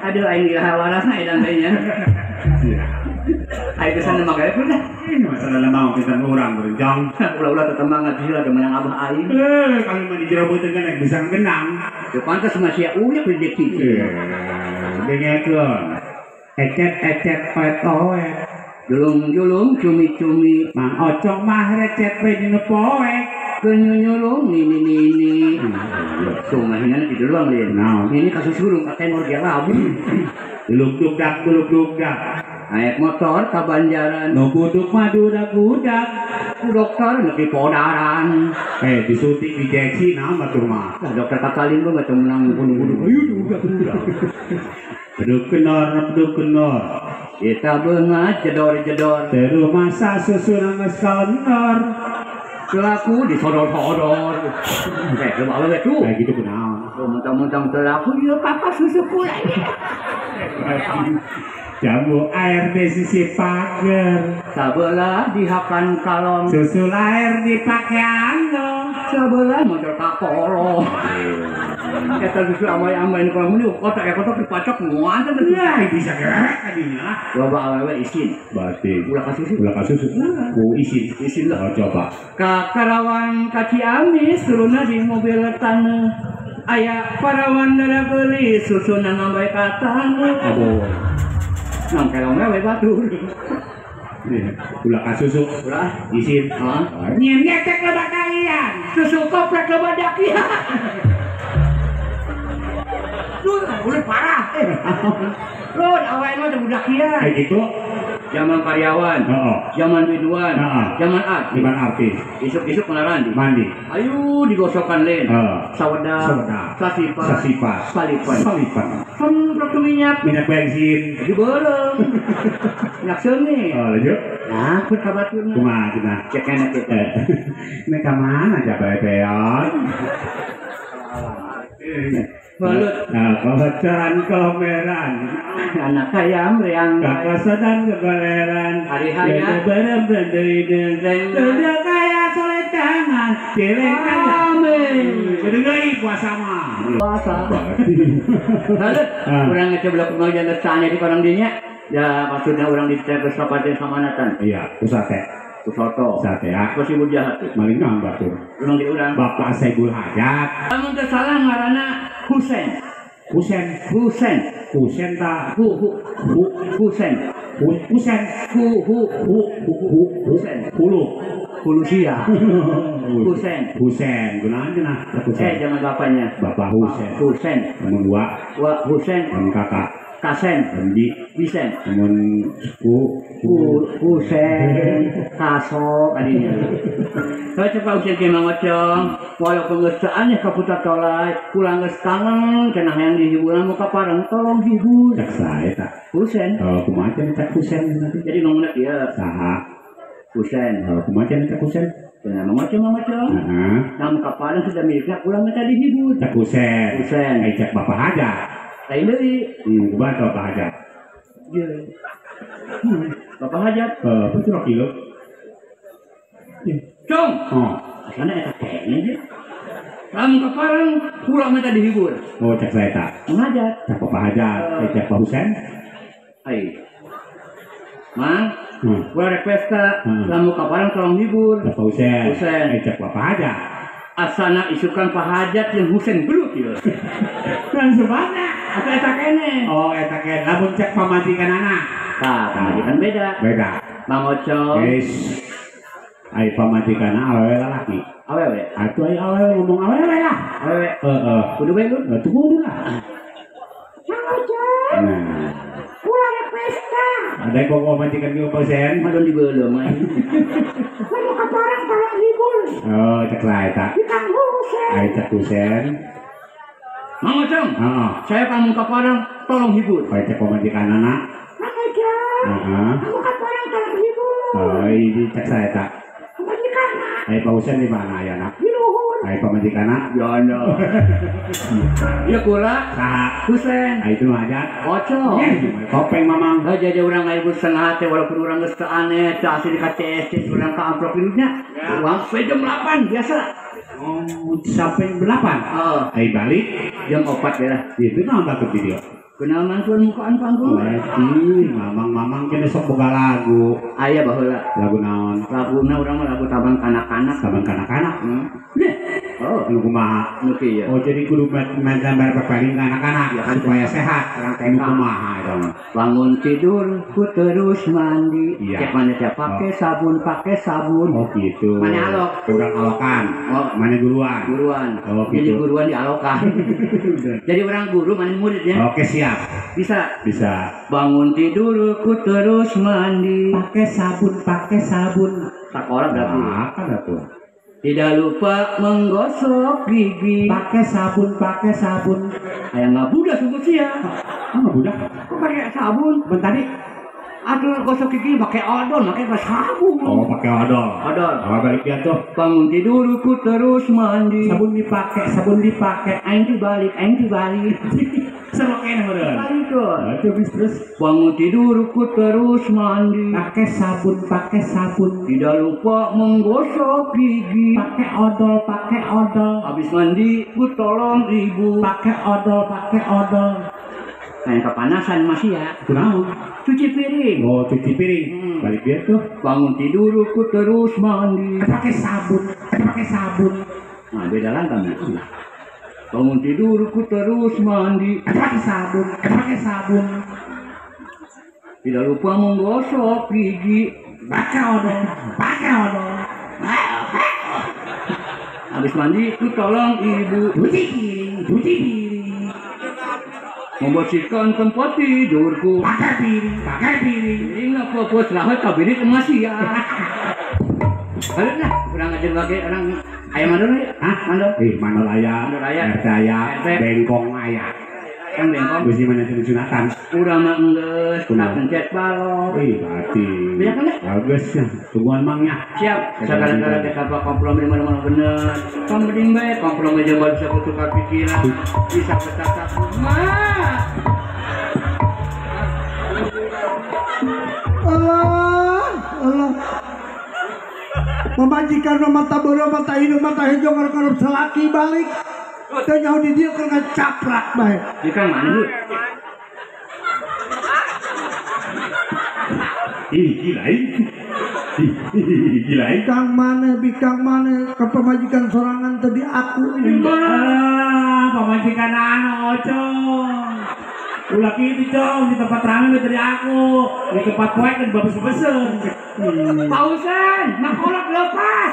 Aduh aing gila warasna edan teh nya. Aing kesana mah gawe udah. Ini masalah mau kita urang berenjong. Ulah-ulah tetemang bisa menang abah aing. Kalau mah di jero beuteung kan bisa genang. Ya pantes mah sia uyak di kitu. Dengekeun. Ecet-ecet poet-poet. Julung-julung cumi-cumi. Mang Ocong mah recet we dina poek. Kenyunyulung nini-nini. Sungainya di duluan lin. Ini kasus burung katanya dia labu. Duluk dugdak duluk dugdak. Naik motor ke Banjaran. Nu buduk mah dudak-dudak. Ku dokter nepi podaran. Disuntik dijeksi naon batur mah. Lah dokter katalin mah teu meunang bunuh-bunuh. Ayo dudak-dudak. Beduk kenor beduk kenor. Kita beungat jedor-jedor. Teru masa susu geus kalendor. Telaku disodor-sodor. Coba awewe tuh. Kayak gitu kunaon. Mentang-mentang telaku ieu papa susu pula. Jambu air di sisi pagar. Sabelah dihakan kalong. Susu air dipake anu. Sabelah motor kapolo. Eta susu amai-amai nu kalau kotak ya kotak dipacok muan teh. Lah bisa gerak kadinya. Loba awewe isin. Batin. Ulah ka susu. Ulah ka susu. Ku isin. Isin lah. Oh, coba. Ka Karawang ka Ciamis turunna di mobil taneuh. Aya parawan dara geulis susuna ngambai ka taneuh. Aduh. Nang kelong we batur. Ulah ka susu. Ulah isin. Heeh. Nyen ngetek loba kalian. Susu koplek loba dakian. Duh, ulah parah. Lur, awalnya mah teu budak ieu. Kayak gitu. Zaman karyawan, zaman biduan, zaman artis. Zaman artis. Isuk-isuk melarandi. Mandi. Ayo digosokan lain. Sawedak, sasipat, sasipat, salipan. Salipan. Semprot minyak. Minyak bensin. Dibereng. Minyak seunit. Oh, lanjut. Nah, pun kabaturna. Kumaha cenah? Cek enak kita. Ini ka mana aja bae-baean? Balut. Nah, kocoran komeran. Anak ayam riang. Kakosodan kegoleran. Hari haya. Berem berdeiden. Udah kaya soleh tangan. Cilekan. Amin. Kedengai puasa mah. Puasa. Balut. Kurang ngeceblok pengajian lesanya di orang dinya. Ya maksudnya orang di Tebes Kabupaten Samanatan. Iya, pusat teh. Kusoto. Sate ya. Apa sih jahat tuh? Maling naon batur. Urang di urang. Bapak Saibul Hajat. Lamun teu salah ngaranna Husen. Husen. Husen. Husen ta. Hu hu hu Husen. Husen. Hu hu hu hu hu Husen. Hulu. Hulu sia. Husen. Husen. Gunaan cenah. Husen. Zaman bapaknya. Bapak Husen. Husen. Lamun dua. Wa Husen. Lamun kakak. Kasen, Endi, Bisen, namun ku, ku, Husen, Kaso, adinya. Saya coba Husen ke Mang Ocong, walaupun geus teu aneh ka Putra Tolai, kurang geus kangen cenah yang di hiburan muka pareng tolong hibur. Cek saya tak. Husen. Oh, kumaha cenah cek Husen nanti. Jadi ngomongna kieu. Saha? Husen. Oh, kumaha cenah cek Husen? Cenah Mang Ocong, Mang Ocong. Heeh. Nah, muka pareng sudah milikna kurang minta dihibur. Cek Husen. Husen. Eh, cek Bapak Hajat. Lain deui. Kumaha Bapak Hajat? Ieu. Bapak Hajat. Putra kilo. Cong. Oh, asana eta kene ge. Lamun ka pareng kurang minta dihibur. Oh, cek saya tak. Mang Hajat. Cek Bapak Hajat, cek Pak Husen. Ai. Mang, gua request ka lamun ka pareng tolong hibur. Cek Pak Husen. Husen. Cek Bapak Hajat. Asana isukan Pak Hajat yang Husen gelut ieu. Kan sebabna atau eta kene. Oh, eta kene. Lamun cek pamajikan anak. Tah, pamajikan beda. Beda. Mang Ocong. Guys. Ai pamajikan awewe lalaki. Awewe. Atuh ai awewe ngomong awewe lah. Awewe. Heeh. Kudu bae lu. Atuh kudu lah. Mang Ocong. Nah. Ulah pesta. Ada yang kok pamajikan ge Husen. Madon dibeuleum aing. Lamun ka pareng tolong hibur. Oh, cek lah eta. Di Kang Husen. Ai cek Husen. Mang Ocong. Heeh. Saya kamu ka pareng tolong hibur. Ai cek pamajikan anak. Mang Ocong. Heeh. Lamun ka pareng tolong hibur. Oh, ini cek saya tak. Pamajikan. Ai Pak Husen di mana ya, nak? Di luhur. Ai pamajikanna Jono. Ieu kula saha? Husen. Ai itu nu hajat. Oco. Topeng mamang. Heuh jadi urang ngahibur setengah teh walaupun urang geus teu aneh, teu asli ka CSC urang ka amplop hidupnya. Uang sampai jam 8 biasa. Oh, sampai jam 8. Heeh. Ai balik jam 4 ya lah. Itu naon tah video? Kenal mantuan mukaan panggung. Ih, mamang-mamang kene sok boga lagu. Aya baheula. Lagu naon? Laguna urang mah lagu taman kanak-kanak. Taman kanak-kanak. Deh. Oh, nu kumaha? Nu kieu. Oh, jadi kudu main gambar paling kanak-kanak ya, kan, supaya sehat. Orang TK. Nu kumaha eta mah? Bangun tidur ku terus mandi. Iya. Cek mana teh pake sabun, pake sabun. Oh, gitu. Mana alok? Urang alokan. Oh, mana guruan? Guruan. Oh, gitu. Jadi guruan dialokan. Jadi orang guru mana murid ya. Oke, siap. Bisa. Bisa. Bangun tidur ku terus mandi. Pakai sabun, pakai sabun. Sekolah berarti. Apa tuh? Tidak lupa menggosok gigi. Pakai sabun, pakai sabun. Ayah nggak budak sungguh sia. Ah, nggak budak. Kok pakai sabun? Bentar nih. Aduh, gosok gigi pakai odol, pakai sabun. Oh, pakai odol. Odol. Apa balik dia tuh? Bangun tidur ku terus mandi. Sabun dipakai, sabun dipakai. Aing dibalik, aing dibalik. Seru kene meureun. Balik tuh. Terus terus. Bangun tidur ku terus mandi. Pakai sabun, pakai sabun. Tidak lupa menggosok gigi. Pakai odol, pakai odol. Habis mandi ku tolong ibu. Pakai odol, pakai odol. Nah, yang kepanasan masih ya. Kunaon? Cuci piring. Oh, cuci piring. Balik dia tuh. Bangun tidur ku terus mandi. Pakai sabun, pakai sabun. Nah, beda lagi kan. Bangun tidur ku terus mandi. Pakai sabun, pakai sabun. Tidak lupa menggosok gigi. Pakai odol, pakai odol. Habis mandi ku tolong ibu. Cuci piring, cuci piring. Membersihkan tempat tidurku. Pakai piring, pakai piring. Piring apa bos rahat kabinet masih ya. Balik lah, kurang ajar bagai orang ayam mandor ya? Hah? Mandor? Ih, mandor ayam, RT ayam, bengkong ayam. Kan bengkong? Gusti mana jadi sunatan? Urang mah enggeus, tak pencet balok. Ih, berarti. Banyak kan? Bagus ya, tungguan mangnya. Siap. Segala-gala teh apa kompromi mana-mana bener. Pembeding bae, kompromi aja baru bisa bertukar pikiran, bisa bertatap rumah. Allah, Allah. Pemajikan mata bodoh, mata hidung, mata hijau, ngarep selaki balik. Teu nyaho di dieu keur ngacaprak bae. Di kang mana lu? Ih, gila ih. Gila ih. Kang maneh, bikang maneh ke pemajikan sorangan tadi aku. Ah, pemajikan anu ocong. Ulah kitu cong di tempat rame tadi aku, di tempat poek kan babes-besen. Pausan, makolok lepas.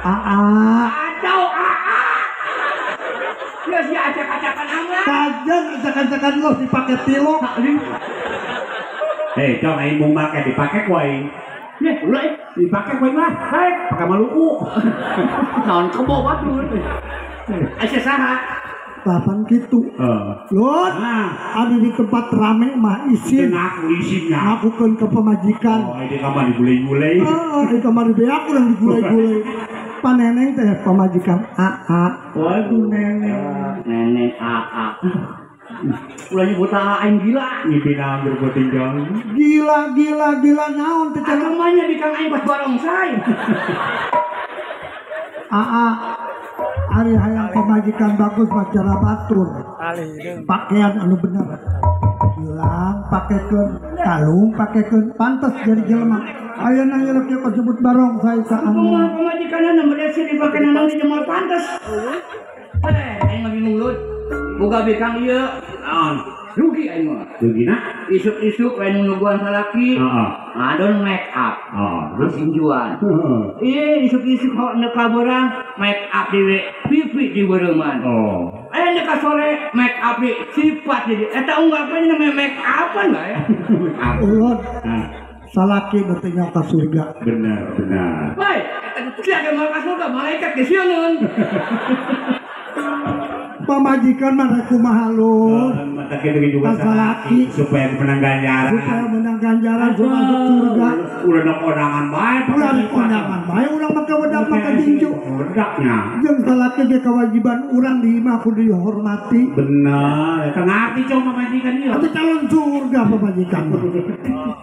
Aa. Aduh, aa. Ya si acak-acakan amat. Kajian acak-acakan lo dipakai tilok. Hei, cong aing mung make dipake ku aing. Nih, ulah eh. Dipake ku aing lah. Baik, pake Maluku. Naon kebo batur. Asa saha? Lapan gitu. Lut, ada di tempat rame mah isin. Ngaku isin ya. Ngakukeun ke pemajikan. Oh, di kamar digulai-gulai. Heeh, di kamar beak urang digulai-gulai. Paneneng teh pemajikan AA. Waduh neneng. Neneng AA. Ulah nyebut AA aing gila. Ngimpi naon berbuat tinggal. Gila gila gila naon teh cenah. Agamanya di kang aing pas barongsai. AA ari hayang pemajikan bagus mah cara batur. Pakaian anu bener. Bilang pakekeun kalung pakekeun pantes jadi jelema. Ayeuna ieu kieu disebut barongsai ka anu. Kumaha pamajikanna bade dipake naon di jemal pantes. Eh, aing mah bingung lut. Boga bikang ieu. Naon? Rugi aing mah. Rugina? Isuk-isuk lain nungguan salaki. Heeh. Ngadon make up. Oh, terus injuan. Heeh. Isuk-isuk hok neuk ka beurang make up dewe, pipi di beureman. Oh. Eh neuk ka sore make up di sifat jadi eta unggal kan namanya make upan bae. Ulun. Salaki nu teh nyawa ka surga. Bener, bener. Bae, sia ge moal ka surga malaikat ge sieun. Pamajikan mah rek kumaha lur. Mata kitu juga salaki supaya menang ganjaran. Supaya menang ganjaran supaya masuk surga. Ulah dok kondangan bae. Ulah kondangan bae urang mah kawedak mah kadinju. Wedaknya. Jeung salaki ge kewajiban urang di imah kudu dihormati. Bener, eta ngarti cong pamajikan ieu. Atuh calon surga pamajikan mah.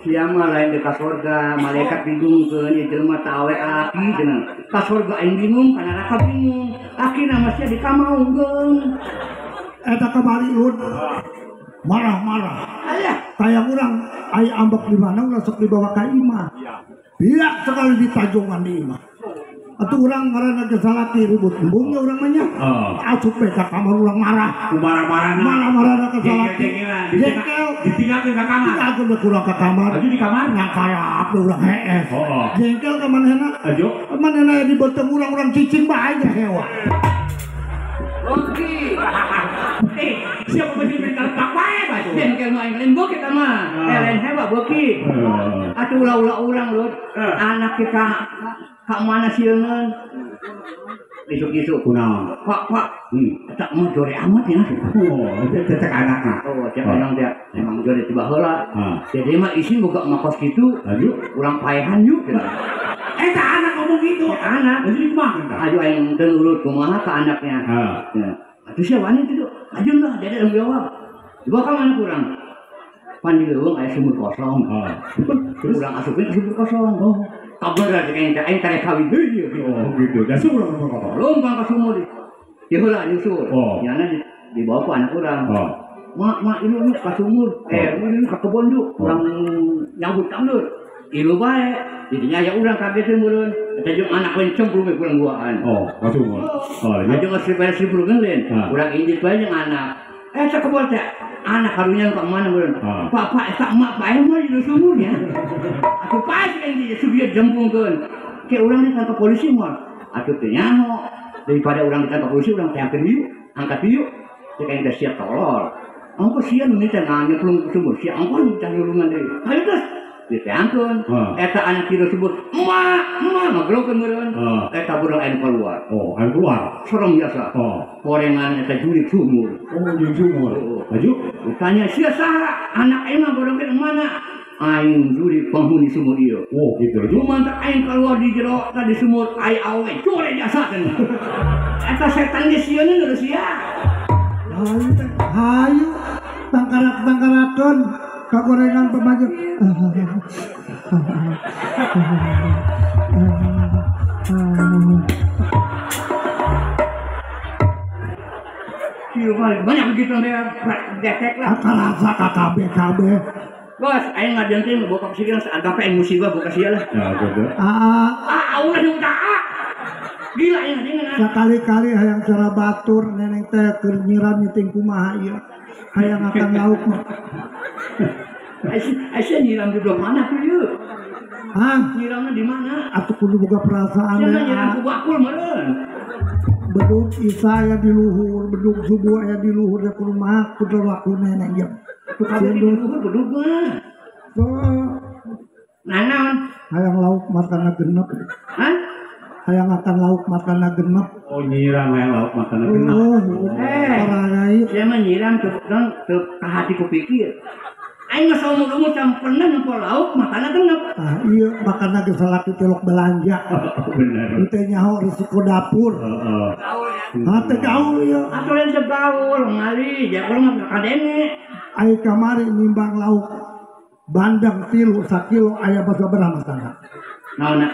Sia mah lain di ka surga, malaikat bingungkeun ieu jelema teh awe aki cenah. Ka surga aing bingung, ka neraka bingung. Akhirna mah sia dikamaungkeun. Eta kamari lur marah-marah. Ayah, kayak urang aya ambek di mana ulah sok dibawa ka imah. Biak sekali ditajungan di imah. Atuh urang ngaranna ge salaki ribut embungnya urang mah nya. Asup we ka kamar urang marah. Marah-marahna. Marah-marahna ka salaki. Jengkel. Ditinggalkeun ka kamar. Ditinggalkeun we kurang ka kamar. Aju di kamar ngangkalap we urang hees. Jengkel ka manehna. Aju. Manehna di beuteung urang urang cicing bae nya hewa. Oke. Siapa mesti mental pak bae batu. Jengkel mah aing lain beuki eta mah. Lain hewa beuki. Atuh ulah-ulah urang lur. Anak kita ka mana sieun? Isuk-isuk kunaon? Pak, pak. Eta mah jore amat ya. Oh, cecek anakna. Oh, cek emang dia emang jore tiba heula. Jadi mah isin boga mah kos kitu. Aju urang paehan yuk cenah. Eta anak ngomong gitu. Anak. Jadi kumaha eta? Aju aing teu nurut kumaha ka anaknya. Heeh. Atuh sia wani kitu. Aju lah dede tanggung jawab. Dibawa ka mana kurang? Pan di leuweung aya sumur kosong. Terus urang asupin ke sumur kosong. Oh. Kabar aja kayaknya aing tarik kawin deui. Oh gitu. Da sumur kosong. Lompang ka sumur. Di heula nyusul. Oh. Nyana dibawa ku anak urang. Oh. Mak, mak ilu nu ka sumur. Ilu ka kebon yuk. Urang nyambut tanglur. Ilu bae. Jadinya ya urang kaget meureun. Eta jeung anak lain cemplung we kurang duaan. Oh, ka sumur. Oh, iya. Jeung geus pada simplungeun lain. Urang injit bae jeung anak. Eta kebon teh anak karunya ka mana meureun. Pak, pak, eta emak bae mah di sumurnya. Atuh pas kan dia sudah jempungkeun. Ke urang ditangkap polisi moal. Atuh teu nyaho. Daripada urang ditangkap polisi urang teangkeun yuk, angkat yuk. Cek aing teh sia tolol. Angko sia nu teh nyemplung sumur, sia angko nu teh nulungan deui. Hayu geus diteangkeun. Eta anak tidur sebut, "Emak, emak," ngagerokeun meureun. Eta budak anu keluar. Oh, anu keluar. Serem biasa. Oh. Gorengan eta jurik sumur. Oh, jurik sumur. Maju. Tanya sia saha? Anak aing mah gorengkeun mana? Aing jurik penghuni sumur ieu. Oh, gitu. Lumantak aing keluar di jero tadi sumur aing awe jore jasa cenah. Eta setan ge sieun geus sia. Hayu teh, hayu tangkarak-tangkarakeun kagorengan pemaju. Banyak begitu dia detek lah. Rasa KKB KB. Bos, aing ngajentin bokap sih anggap aing musibah buka sia lah. Ya gitu. Ah, ulah nu tak. Gila aing ngajengan. Sekali-kali hayang cara batur neneng teh keur nyiram nyiting kumaha ieu. Hayang akan lauk mah. Aisyah nyiram di blok mana tuh ieu? Hah? Nyiramna di mana? Atuh kudu boga perasaan. Sia nyiram ku bakul meureun. Bedug isa aya di luhur, bedug subuh aya di luhur da kudu mah kudu laku neneng ieu. Tuh kabeh di luhur bedug mah. So, nanaon? Hayang lauk matana genep. Hah? Hayang akan lauk matana genep. Oh, nyiram hayang lauk matana genep. Oh, saya mah nyiram teu teu ka hati ku pikir. Aing mah saumur-umur can pernah nempo lauk matana genep. Ah, iya, makana geus salaki tilok belanja. Bener. Henteu nyaho risiko dapur. Heeh. Hah, teu gaul ieu. Atuh lain teu gaul, ngali, ja urang mah kadenge. Ai kamari nimbang lauk bandeng tilu sakilo aya sabaraha matana? Naonna?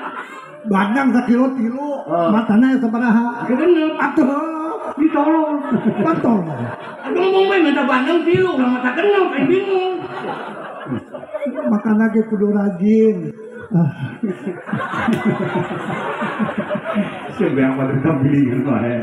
Bandeng sakilo tilu, matana aya sabaraha? Atuh genep. Atuh ditolong. Patol. Aduh ngomong bae minta bandeng tilu, urang mata genep, aing bingung. Makana ge kudu rajin. Siapa yang pada beli bae.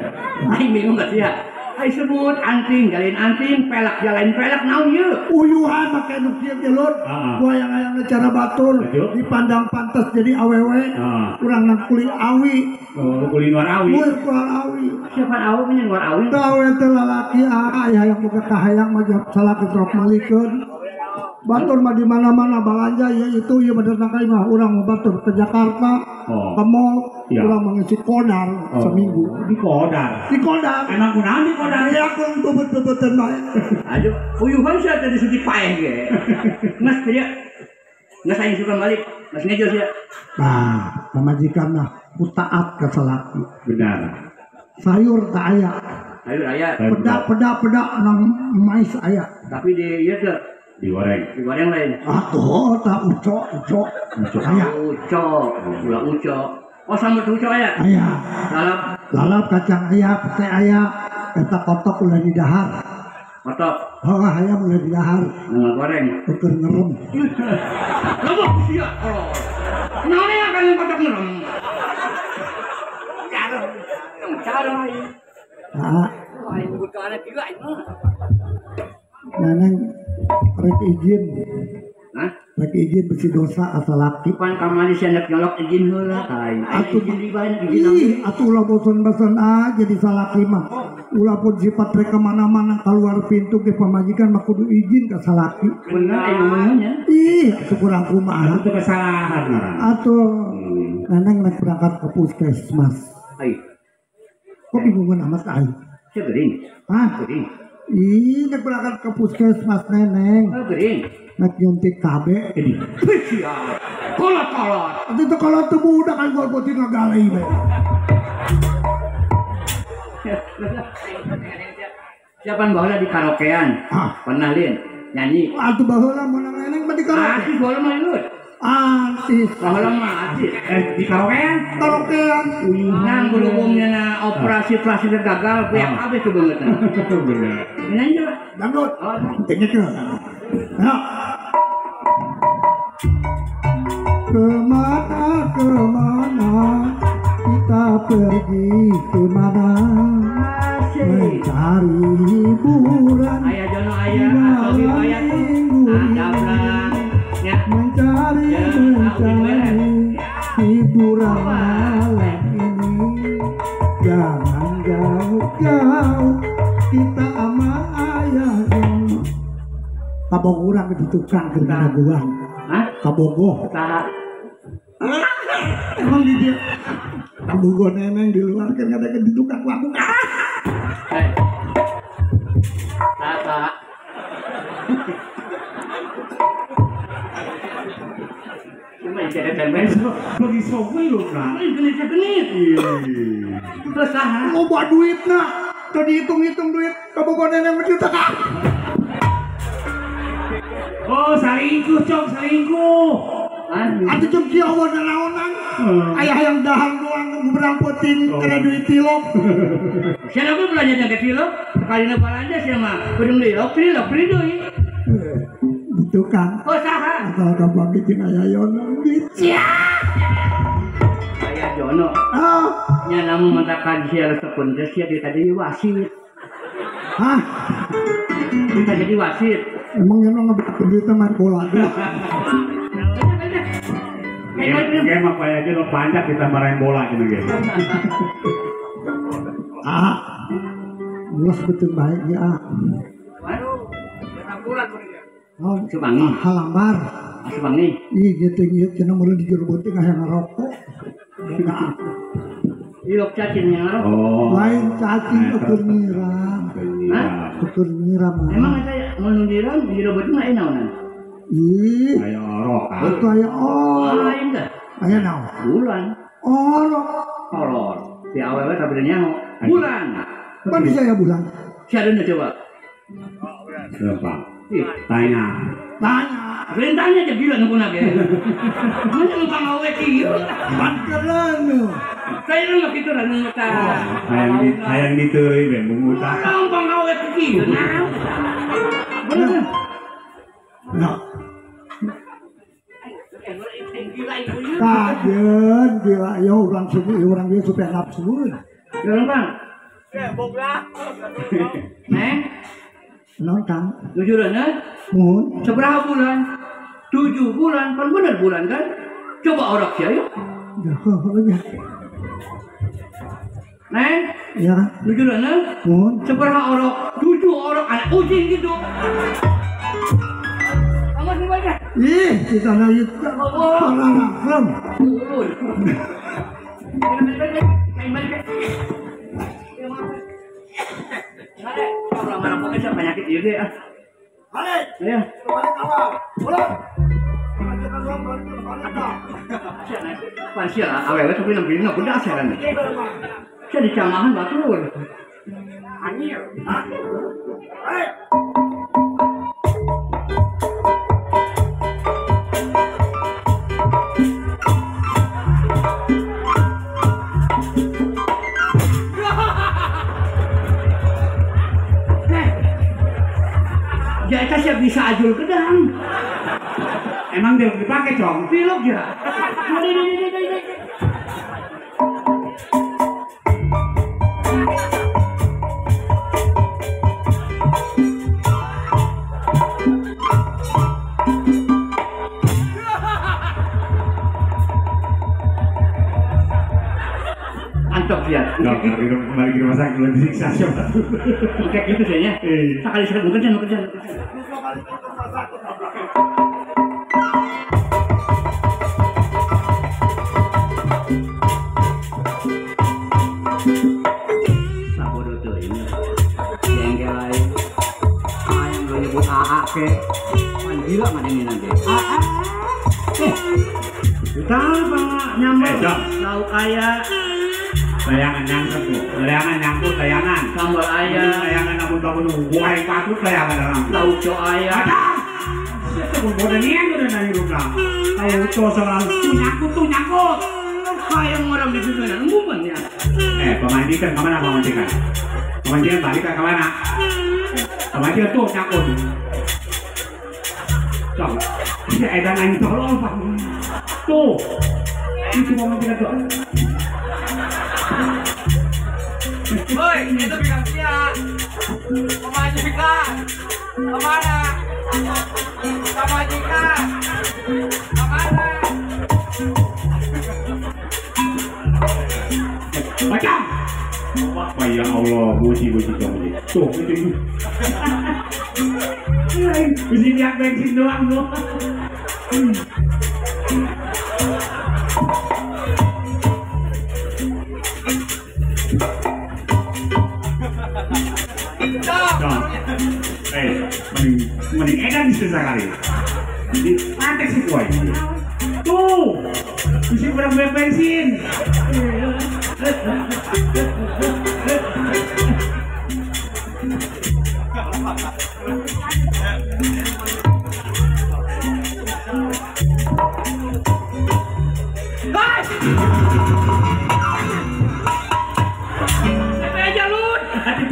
Aing bingung gak sia? Ai sebut anting, jalin anting, pelak jalain pelak naon ieu? Uyuhan make nu kieu ge lur. Ku hayang-hayangna cara batur, dipandang pantas jadi awewe. Urang nang kuli awi. Oh, kuli luar awi. Luar awi. Siapa awi mah luar awi? Teu awe teh lalaki aya hayang boga kahayang mah salaki trok malikeun. Batur mah di mana-mana balanja ya itu ieu bener nang mah urang mah batur ke Jakarta, ke mall. Urang mengisi kodar seminggu. Di kodar. Di kodar. Emang kunaon di kodar? Ya aku bebet-bebetan bae. Aduh, uyuhan sia tadi suntik paeh ge. Mas dia. Nges aing suka balik, mas ngejo sia. Nah, pamajikan mah taat ka salaki. Benar. Sayur tak aya. Sayur aya. Pedak nang mais aya. Tapi di ieu teh digoreng. Digoreng lain. Atuh tak ucok. Aya. Ucok, gula ucok. Oh sambal ucok aya. Aya. Lalap. Lalap kacang aya, pete aya, eta kotok ulah didahar. Kotok. Oh, hayam ulah didahar. Nang goreng. Ukur ngerem. Lobo sia. Oh. Naon ya kalian kotok ngerem. Caro. Nah. Aing butuhna gila aing mah. Neneng rek izin. Hah? Rek izin besi dosa asal laki. Pan kamari sia nek nyolok izin heula. Atuh izin di bae izin. Ih, atuh ulah bosan-bosan ah jadi salaki mah. Ulah pun sifat rek kemana-mana keluar pintu ke pamajikan mah kudu izin ka salaki. Bener aing ngomongnya. Ih, atuh kurang kumaha. Itu kesalahan ngaran. Atuh neneng rek berangkat ke puskesmas. Ai. Kok bingungan amat ai? Sia gering. Hah? Gering. Ih, nek berangkat ke puskesmas neneng. Oh, gering. Nek nyuntik KB. Ini. Sia. Kolot-kolot. Itu kolot tuh budak kan gua putih ngagalai bae. Siapa baheula di karaokean? Ah. Pernah lin nyanyi. Atuh baheula mun neneng mah di karaoke. Artis baheula mah lur. Artis. Baheula mah artis. Di karaokean? Karaokean. Nang berhubungnya na operasi plastik gagal, banyak kabeh tuh banget. Bener. Nyanyi coba. Dangdut. Oh. Dengekeun. Ya. Kemana kita pergi kemana mencari hiburan. Ayah jono ayah atau ayah tuh ada ya. Mencari hiburan malam ini. Jangan jauh-jauh kita sama ayah. Kabog urang di tukang keur ngadaguan. Hah? Kabogoh. Saha? Emang di dia kabogoh neneng di luar kan ngadakeun di tukang laku. Eh. Saha? Cuma jadi tempe. Bagi sopo lu nah. Genit-genit. Terus saha? Loba duitna. Teu dihitung-hitung duit kabogoh neneng mah juta ka. Oh, selingkuh, Cok, selingkuh. Atuh jeung kieu eueuh nanaonan. Aya hayang dahar doang berang peuting kana duit tilok. Sia mah belanja ke tilok, sakalina balanja sia mah kudu tilok, tilok deui. Di tukang. Oh, saha? Asal gampang bikin aya Yono. Sia. Aya Jono. Ah, nya lamun matakan sia resepun teh sia jadi wasit. Hah? Kita jadi wasit. Emang Yono ngebeak duitnya main bola deh. Game apa aja lo panjat kita marahin bola gitu guys. Ah, luas betul baik ya. Oh, Subangi. Halambar. Subangi. Ih, gitu gitu cenah meureun di jero beuting aya ngarokok. Ilok cacing yang ngarokok. Oh. Lain cacing ukur nyiram. Hah? Ukur nyiram. Emang eta mun nyiram di jero beuting aya naonan? Ih, aya orok. Itu aya orok. Lain teh. Aya naon? Bulan. Orok. Kolor. Di awewe tapi nyaho. Bulan. Pan bisa ya bulan. Siapa coba? Lempang. Tanya. Tanya. Perintahnya aja gila nunggu naga. Mana lempang awe kieu? Pan keren. Saya lu kitu lah nunggu ta. Hayang diteui ben bungu ta. Lempang awe kieu. Nah. Bener. Nah. Kajen gila ya orang subuh orang dia supaya nafsu. Lempang. Neng. Non kang. Jujuran eh? Mun. Seberapa bulan? 7 bulan, kan bener bulan kan? Coba orok sih ayo. Ya. Neng. Ya. Jujuran eh? Mun. Seberapa orok? 7 orok anak kucing gitu. Amat nih banyak. Ih, kita nanya. Orang. Penyakit ieu deh ah. Balik. Ya. Balik awal. Ulang. Pasti lah, awewe tapi nempelin aku dah seran. Saya dicamahan batur. Anjir. Balik. Ya eta siap bisa ajul kedang. Emang dia dipakai dong? Pilok ya. Antop ya. Kembali ke rumah sakit belum disiksa siapa. Kayak gitu sih ya. Sekali sekali bukan jangan kerja. Sabodo tuh ini. Jengkel lain. Ayam lo nyebut AA ke. Gila nggak ini nanti. AA. Kita apa nyambel? Lauk ayam. Layangan nyangkut tuh, layangan nyangkut, layangan. Sambal ayam, layangan namun bangun buah patut layangan dalam. Lauk co ayam. Ada. Bodoh nian udah nanya rumah. Lauk co selalu tuh nyangkut tuh nyangkut. Kayak orang di sini ngumuman ya. Pemandikan kemana pemandikan? Pemandikan balik ke mana? Pemandikan tuh nyangkut. Cok, si Edan nanya tolong pak. Tuh, itu pemandikan tuh. Woi, itu bilang dia. Pemajikan. Kemana? Pemajikan. Kemana? Macam. Wah, ya Allah, puji puji puji. Tuh, itu. Puji lihat bensin doang loh. Mending edan bisa sekali. Di pantai sih kuai. Tuh, bisa berapa bensin?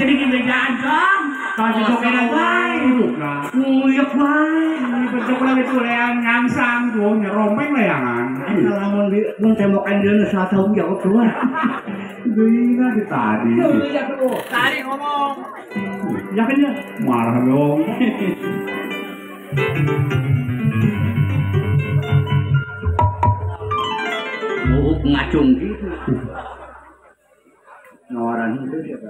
Jadi gimana dong? Kalau dicokelan wae nguyek wae, bentuk lagi tuh leang ngangsang tuh nyerompeng leangan. Lamun di mun tembokan dia nu satahun jauh keluar. Gila di tadi. Tadi ngomong. Yakin ya? Marah dong. Buuk ngacung gitu. Nawaran itu siapa?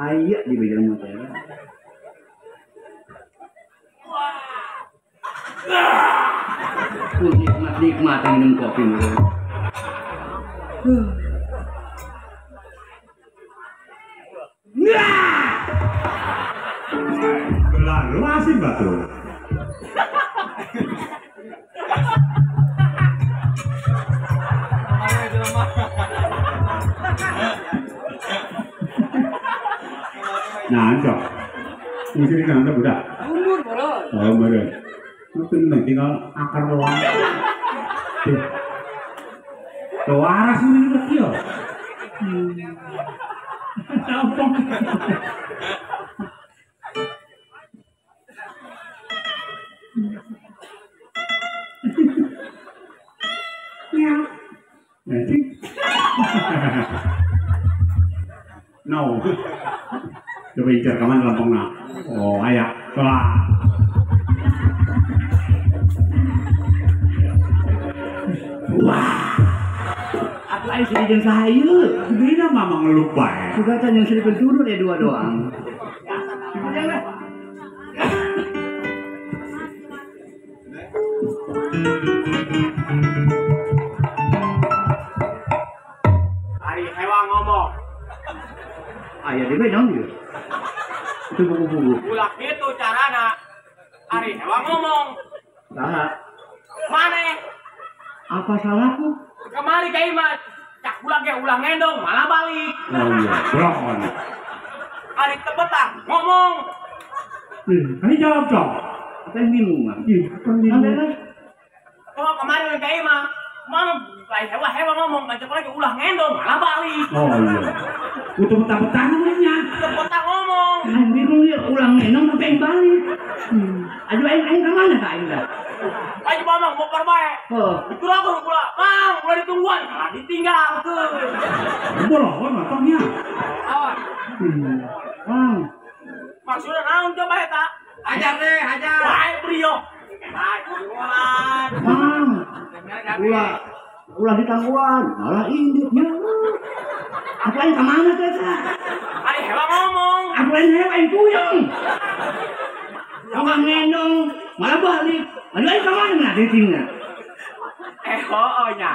Ayak di bidang materi. Nikmat nikmat minum kopi. Lalu asin batu. Nah, cok. Mesti kan ada budak. Mundur, boros. Oh, meren. Itu tinggal akar doang. Tuh. Tuh waras ini lagi ya. Apa? Ya. Nanti. No. Coba incar kaman lampung nah. Oh, ayak. Wah. Wah. Aku ayo sini jeung sahayu. Beda mama ngeluh bae. Suka can yang sini turun ya dua doang. Ari hewa ngomong. Aya di naon ieu? Itu buku-buku. Ulah kitu carana. Ari hewa ngomong. Saha? Maneh? Apa salahku? Kemari ka imah. Cak ulah ge ulah ngendong malah balik. Oh iya, blokon. Ari teu betah ngomong. Ayo jawab dong. Apa yang bingung, Mang? Ih, apa yang bingung? Oh, kemarin ka imah. Mana hewa-hewa ngomong, ngajak lagi ulah ngendong malah balik. Oh iya. Udah betah-betah ngomongnya. Teu betah ngomong. Aing bingung ya, ulah ngendong sampai aing balik. Aduh aing aing ka mana ka aing dah? Ayo mamang bokor bae. Heeh. Dikurang kula. Mang, ulah ditungguan, malah ditinggalkeun. Bolon matangnya. Oh. Mang. Maksudna naon coba eta? Hajar deh, hajar. Wae brio. Hajuan. Mang. Ulah ulah ditangguan, malah inditnya. Aku aing ka mana teh eta? Ari hewa ngomong. Aku lain hewa aing puyeng. Ulah ngendong, malah balik. Aduh aing ka mana nah ditingna? Oh nya.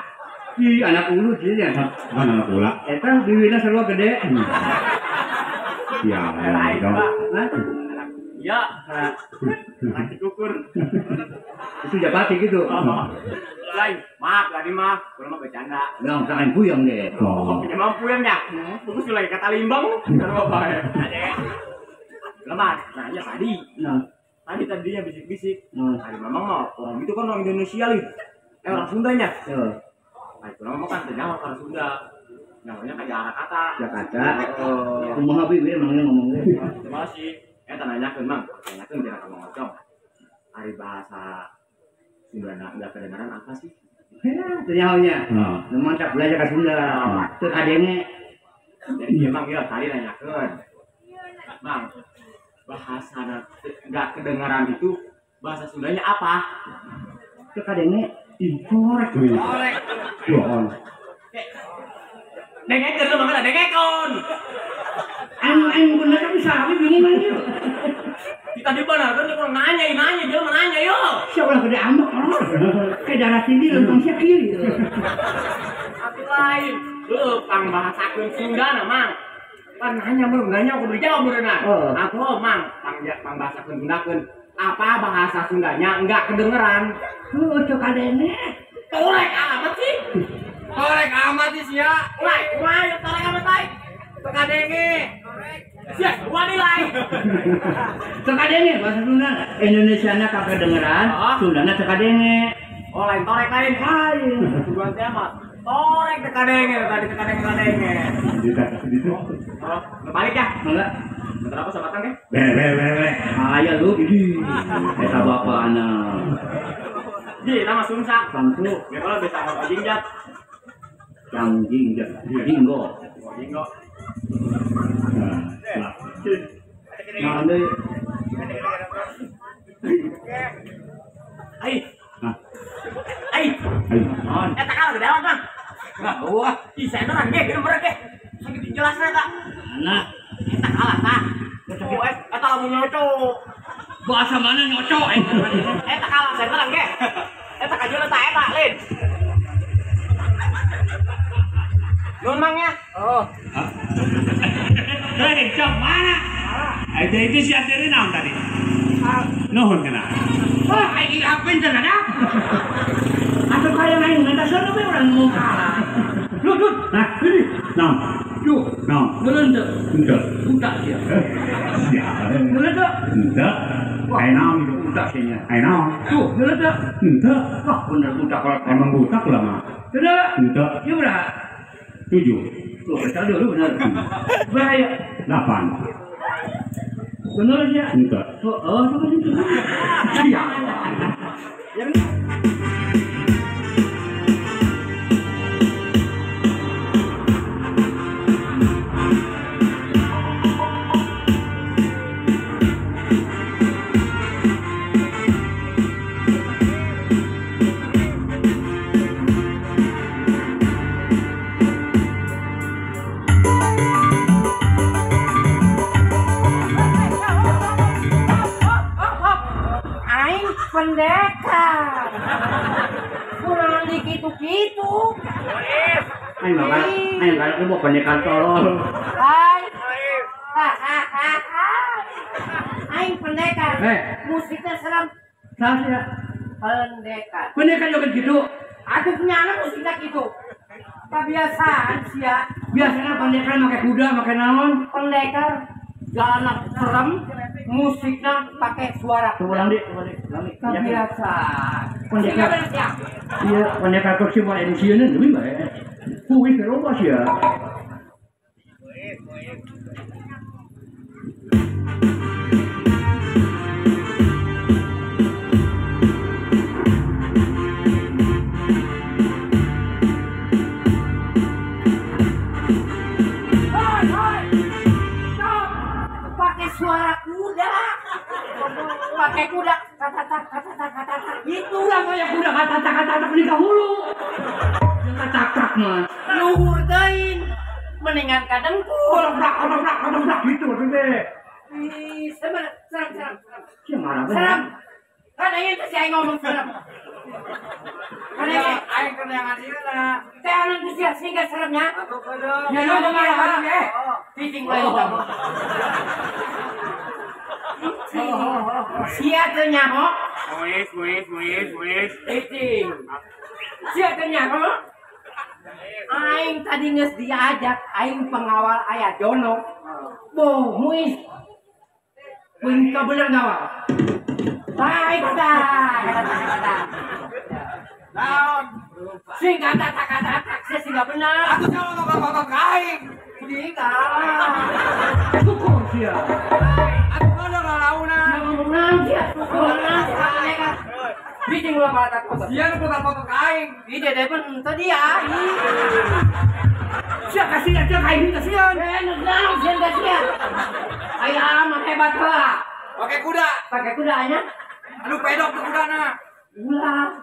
Ih, anak ulu sih nya. Mana anak ula? Eta biwina sarua gede. Ya, dong. Hah? Ya, laki kukur. Itu japati gitu. Oh. Lain, maaf tadi mah, gua mah bercanda. Dong, tangan puyeng deh. Oh. Emang puyeng ya? Bagus lagi kata limbang. Kenapa bae? Lemah, nanya tadi. Nah, tadi tadinya bisik-bisik. Nah. Tadi memang mah orang itu kan orang Indonesia li. Orang Sundanya. Heeh. Nah, itu nama kan tanya orang Sunda. Namanya kayak Jakarta. Jakarta. Oh. Kumaha bi emangnya ngomongnya? Terima kasih. Tanyakeun Mang, tanyakeun jangan ka Mang Ocong. Ari bahasa Sunda enggak kedengaran apa sih? Heh, teu nyahonya. Heeh. Nu mantap belajar ka Sunda. Teu kadenge. Jadi emang ya tadi nanyakeun. Mang, bahasa enggak kedengaran itu bahasa Sundanya apa? Teu kadenge. Ih, korek. Korek. Blokon. Dengekeun lu mangga dengekeun. Anu aing bener tapi sabi bingung aja. Kita di mana kan kalau nanya nanya dia mah nanya yo. Siapa lah gede ambek orang. Kayak darah tinggi lentong sia kieu. Atuh lain. Heuh, pang bahasakeun Sunda na Mang. Pan nanya belum nanya kudu dijawab beureunan. Atuh Mang, pang pang bahasakeun Sundakeun. Apa bahasa Sundanya enggak kedengeran? Heuh, teu kadenge. Torek amat sih. Torek amat sih sia. Ulah, kumaha ieu torek amat ai? Teu kadenge. Sia, wani lain. Teu kadenge bahasa Sunda. Indonesiana kakedengeran, Sundana teu kadenge. Oh, lain torek lain. Lain. Tujuan teh mah torek teu kadenge tadi teu kadenge kadenge. Oh, balik ya. Mangga. Bentar apa sabatang ke? Be be be be. Aya lu gini. Eta bapana. Ji, nama Sumsa. Samsu. Ya kalau bisa ngomong jingjat. Cangging jat. Jinggo. Jinggo. Nah, deui. Ai. Hah. Ai. Ai. Eta kalah gede amat, Mang. Nah, wah. Ih, saya ge gede merek ge. Sakit dijelasna eta. Nah, eta kalah tah. Oh, eta lamun nyoco. Bahasa mana nyoco aing? Eta kalah saya ge. Eta kajeun eta eta, Lin. Nuhun Mang ya. Oh. Hei, cok mana? Itu itu si ateri naon tadi? Nuhun kena. Wah, aing apain teh ada? Atuh kaya aing minta sono we urang ngomong kalah. Dut, dut. Nah, ini naon? Duh, naon? Beulun teu? Henteu. Budak sia. Sia. Beulun teu? Henteu. Aing naon itu? Budak sia nya. Aing naon? Tuh, beulun teu? Henteu. Wah, bener budak kalau emang budak lah mah. Teu Henteu. Ieu berapa? 7. Tuh, baca dulu bener. Bahaya. 8. Bener ya? Henteu. Oh, coba situ. Iya. Ya bener. Pendekar. kitu-kitu. Aing bakal aing bakal mau pendekar tolol. Hai. Aing pendekar. Musiknya serem. Salah ya. Pendekar. Pendekar juga gitu. Aku punya anak musiknya gitu. Kebiasaan sih ya. Biasanya pendekar pakai kuda, pakai naon. Pendekar jalan serem, musiknya pakai suara. Coba ulang deh, coba deh. Kebiasaan. Pendekar. Iya, pendekar kursi mau edusieun deui bae. Kuwi loba sih ya. Suara kuda, pakai kuda, kata kata kata itu lah kayak kuda kata kata kata nikah hulu, kata kata mah, luhur teuing, mendingan kadengkul, kodok gitu maksudnya. Ih, serem serem serem, serem, kan aing teh si aing ngomong serem, kan aing keneangan ieu lah, teh anu teh sia sehingga seremnya, ya lu marah eh, cicing lain kamu. Sia teu nyaho. Muis muis muis muis. Cicing. Sia teu nyaho. Aing tadi geus diajak aing pengawal aya Jono. Boh, muis. Muis kau bener ngawal. Baik kata kata. Naon? Sing kata kata sia sing bener. Atuh sia ngomong ka aing. Dika. Syukur sia. Bikin gua malah takut. Dia nu foto-foto ka aing. Ih, dede pun tadi ya. Sia kasihan sia ka aing kasihan. Eh, nu naon sia kasihan. Aya mah hebat heula. Pakai kuda. Pakai kudanya. Aduh pedok tuh kudana. Ulah.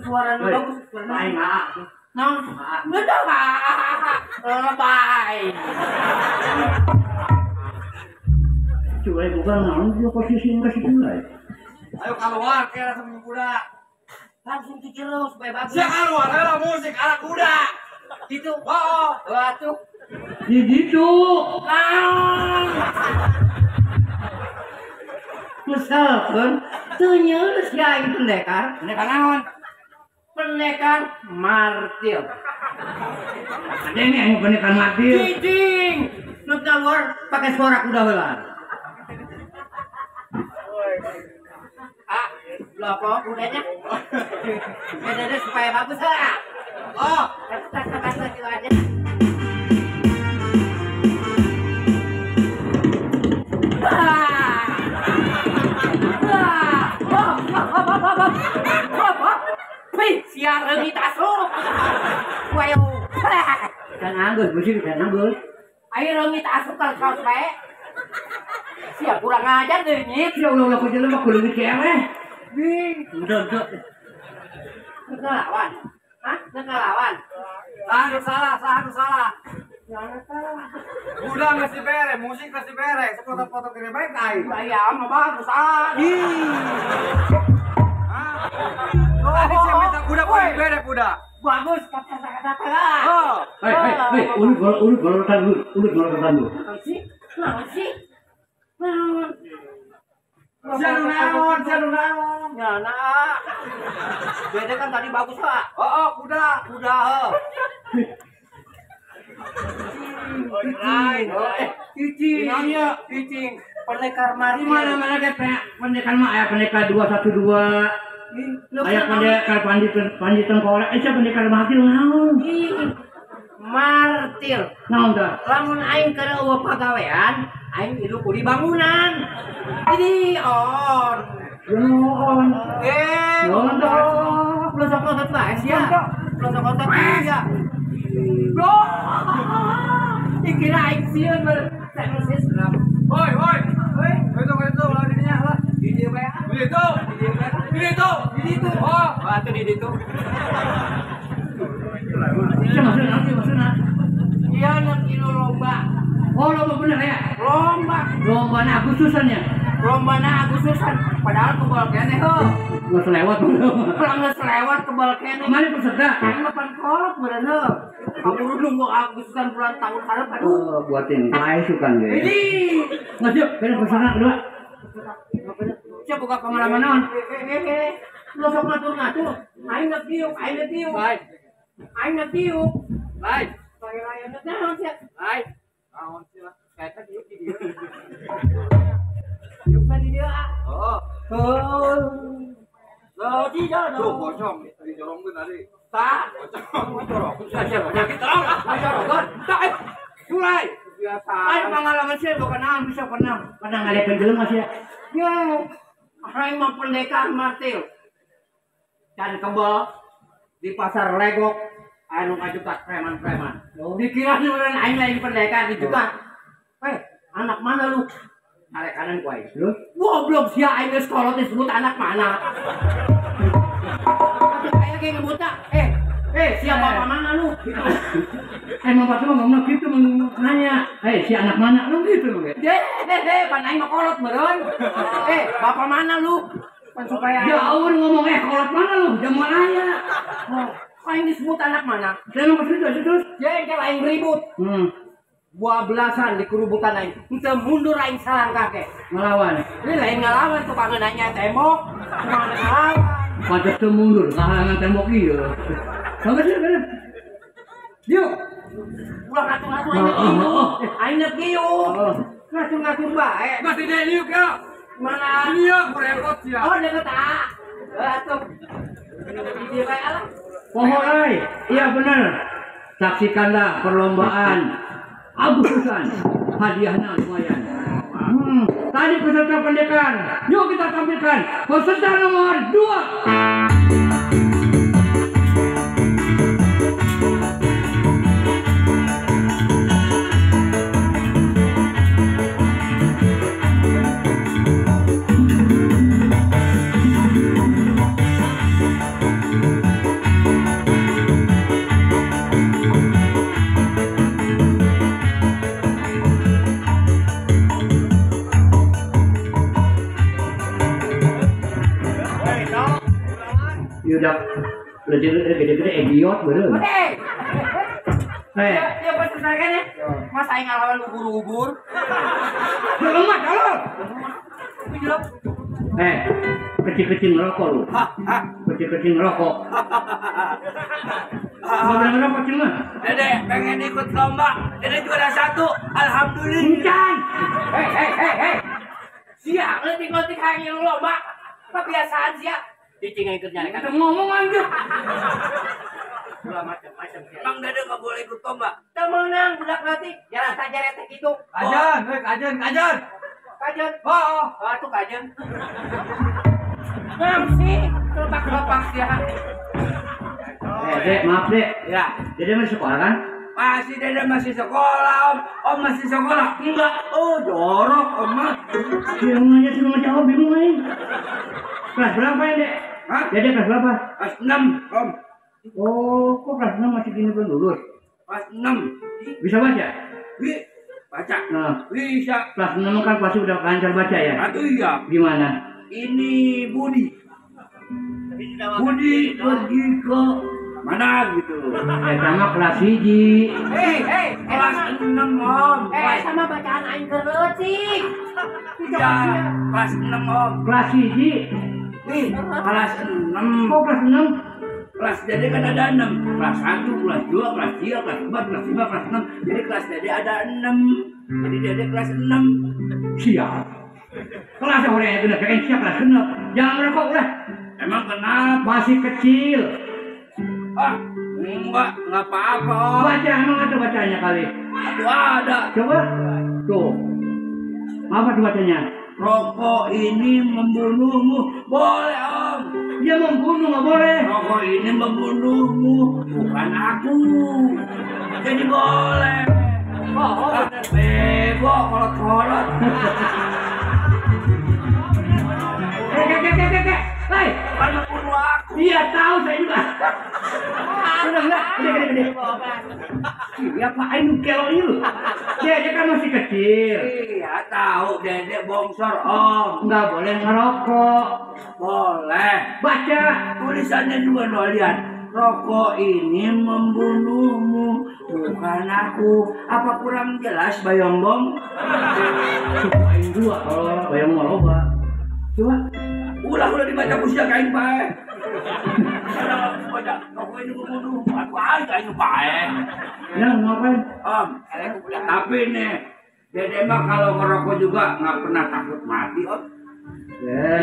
Suaranya bagus, suaranya. Aing ah. Naon? Betul lebay. Culai bukan naon dia posisi kasih culai. Ayo keluar kayak langsung kuda. Langsung dicelo supaya bagus. Sia keluar heula musik ala kuda. Gitu. Oh, atuh. Ya gitu. Naon? Misalkan teu nyeus ya aing pendekar. Pendekar naon? Pendekar martil. Ada ini yang pendekar martil. Cicing. Nu keluar pakai suara kuda heula. Ah, lopo kudanya. Bedanya supaya bagus lah. Oh, kata-kata gitu aja. Wih, siar reungit asup. Wayo. Kan anggeus bersih kan anggeus. Ayo reungit asup kalau kaos bae. Sia kurang ajar deui. Sia ulah-ulah ku jelema ku leungit keleh. Bing, udah udah. Ngelawan. Hah? Ngelawan. Ah, salah, salah, salah. Jangan salah. Udah ngasih bere, musik ngasih bere, sefoto-foto kiri baik aing. Iya, mah bagus ah. Ih. Tadi saya minta kuda, kok dibere kuda. Bagus kata-kata. Oh. Hei, hei, hei, urut golotan dulu, urut golotan dulu. Naon sih? Naon sih? Naon? Sia nu naon, sia nu naon. Ya nah. Beda kan tadi bagus lah. Oh, kuda, kuda heuh. Lain. Cicing. Naon ieu? Cicing. Pendekar mari. Di mana-mana deh pendekar mah aya pendekar 212. Aya pendekar Panji Tengkorak, eh siapa pendekar martil naon? Martil. Naon tah? Lamun aing keur eueuh pagawean, aing hidup di bangunan. Jadi on. On. Eh, on tah. Pelosok-pelosok bae sia. Pelosok-pelosok sia. Bro. Dikira aing sieun bae. Saya seram. Woi, woi. Woi, itu ulah dirinya lah. Di dieu bae. Di ditu. Di ditu. Di ditu. Oh, atuh di ditu. Iya maksudna, naon maksudna? Iya nu ilu lomba. Oh, lomba bener ya? Lomba. Lomba na Agustusan ya? Lombana Agustusan padahal kebal keneh heuh. Geus lewat meureun. Geus lewat kebal keneh. Mana peserta? Aing mah pan kolot meureun heuh. Kaburu nunggu Agustusan bulan tahun hareup aduh. Oh, buatin pae sukan ge. Ini. Geus yuk, beres peserta kedua. Sia boga pengalaman naon? Lu sok ngatur-ngatur. Aing geus diuk, aing geus diuk. Lain. Aing geus diuk. Lain. Lain naon sia? Lain. Naon sia? Eta diuk di dieu. Diuk di dieu ah. Oh. Oh. Lo tidak dong. Bocong, dijorongkeun tadi. Tah, bocong, jorong. Sia penyakit tolong ah. Jorongkeun. Tah, mulai. Biasa. Aing pengalaman sia bukan naon bisa pernah. Pernah ngalekeun jelema sia. Ye. Aing mah pendekar martil. Can kebal di pasar Legok anu ngajukat preman-preman. Dikira meureun aing lain pendekar dijukat. Anak mana lu? Tarik kanan ku aing. Lu? Goblok sia aing geus kolot disebut anak mana. Atuh aya ge ngebuta. Sia bapak mana lu? Emang bapak mah ngomong gitu nanya. Si anak mana lu gitu lu. Pan aing mah kolot meureun. Bapak mana lu? Pan supaya jauh ngomong kolot mana lu? Jamu aya. Aing disebut anak mana? Saya ngomong gitu terus. Ya engke aing ribut. Dua belasan di kerubutan aing. Henteu mundur aing salangkah ke. Ngelawan. Ini lain ngelawan tukang nanya tembok. Tukang ngelawan. Pantes teu mundur kahalangan tembok ieu. Sampai sini bener. Yuk. Ulah ngatur-ngatur aing diuk. Aing diuk. Ngatur-ngatur bae. Masih dia diuk ya. Mana? Iya, repot sia. Oh, deket ah. Atuh. Di bae alah. Poho euy. Iya bener. Saksikanlah perlombaan Agustusan, hadiahnya lumayan. Tadi peserta pendekar, yuk kita tampilkan peserta nomor 2. Udah gede-gede idiot bener. Ya peserta kan ya. Mas aing ngalawan ubur-ubur. Lemah tolol. Kecil-kecil ngerokok lu. Kecil-kecil ngerokok. Enggak ngerokok kecil mah. Dede pengen ikut lomba. Dede juara 1. Alhamdulillah. Encan. Hei. Sia leutik-leutik hayang lomba. Kebiasaan sia. Cicing yang ikut nyari kan. Ngomong aja. Ulah macam-macam. Emang Dede nggak boleh ikut lomba? Temenang budak leutik. Jalan saja retek gitu. Kajen, kajen. Kajen. Oh, tuh kajen. Ngamsi, kelepak-kelepak ya. Dek, maaf Dek. Ya. Dede masih sekolah kan? Masih, Dede masih sekolah, Om. Om masih sekolah? Enggak. Oh, jorok Om mah. Siapa aja suruh ngejawab bingung aing. Kelas berapa ya, Dek? Hah? Dede kelas berapa? Kelas 6, Om. Oh, kok kelas 6 masih gini belum lulus? Kelas 6. Bisa baca? Baca. Nah, bisa. Kelas 6 kan pasti udah lancar baca ya? Aduh iya. Gimana? Ini Budi. Budi pergi ke mana gitu. Sama kelas 1. Hei, kelas 6, Om. Sama bacaan aing keur leutik. Iya, kelas 6, Om. Kelas 1. Nih, kelas 6. Kok kelas 6? Kelas Dede kan ada 6. Kelas 1, kelas 2, kelas 3, kelas 4, kelas 5, kelas 6. Jadi kelas Dede ada 6. Jadi Dede kelas 6. Siap. Kelas orang yang benar, pengen siap kelas 6. Jangan merokok ulah. Emang kenapa? Masih kecil. Ah, enggak apa-apa. Baca emang ada bacanya kali. Aduh, ada. Coba. Tuh. Apa tuh bacanya? Rokok ini membunuhmu. Boleh, Om. Dia membunuh, nggak boleh. Rokok ini membunuhmu, bukan aku. Jadi boleh. Oh, bego, kolot-kolot. Hei, bukan membunuh aku. Iya tahu saya juga. Udah, udah, gede. Iya Pak, aing kelok ieu. Dia kan masih kecil. Iya, tahu Dede bongsor, Om. Nggak boleh ngerokok. Boleh. Baca tulisannya juga lo lihat. Rokok ini membunuhmu, bukan aku. Apa kurang jelas, Bayongbong? Suku aing dua kalau Bayong mau loba. Coba. Ulah ulah dibaca usia kain pae. Baca rokok ini membunuhmu, aku aing kain pae. Ya, ngapain? Om, tapi nih, Dede mah kalau ngerokok juga nggak pernah takut mati, Om.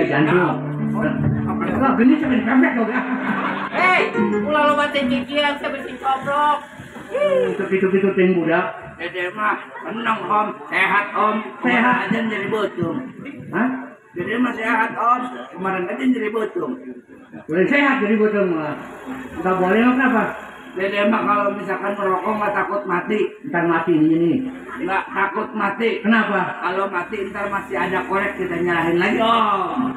Jantung. Wah, gini sampai dipepek dong ya. Hei, ulah lo batin cikian, saya bersin coplok. Itu-itu ting budak. Dede mah seneng, Om. Sehat, Om. Sehat aja jadi bocung. Hah? Dede mah sehat, Om. Kemarin aja jadi bocung. Boleh sehat jadi bocung mah. Nggak boleh mah kenapa? Dede mah kalau misalkan merokok nggak takut mati. Ntar mati ini. Nggak takut mati. Kenapa? Kalau mati ntar masih ada korek kita nyalahin lagi, Om.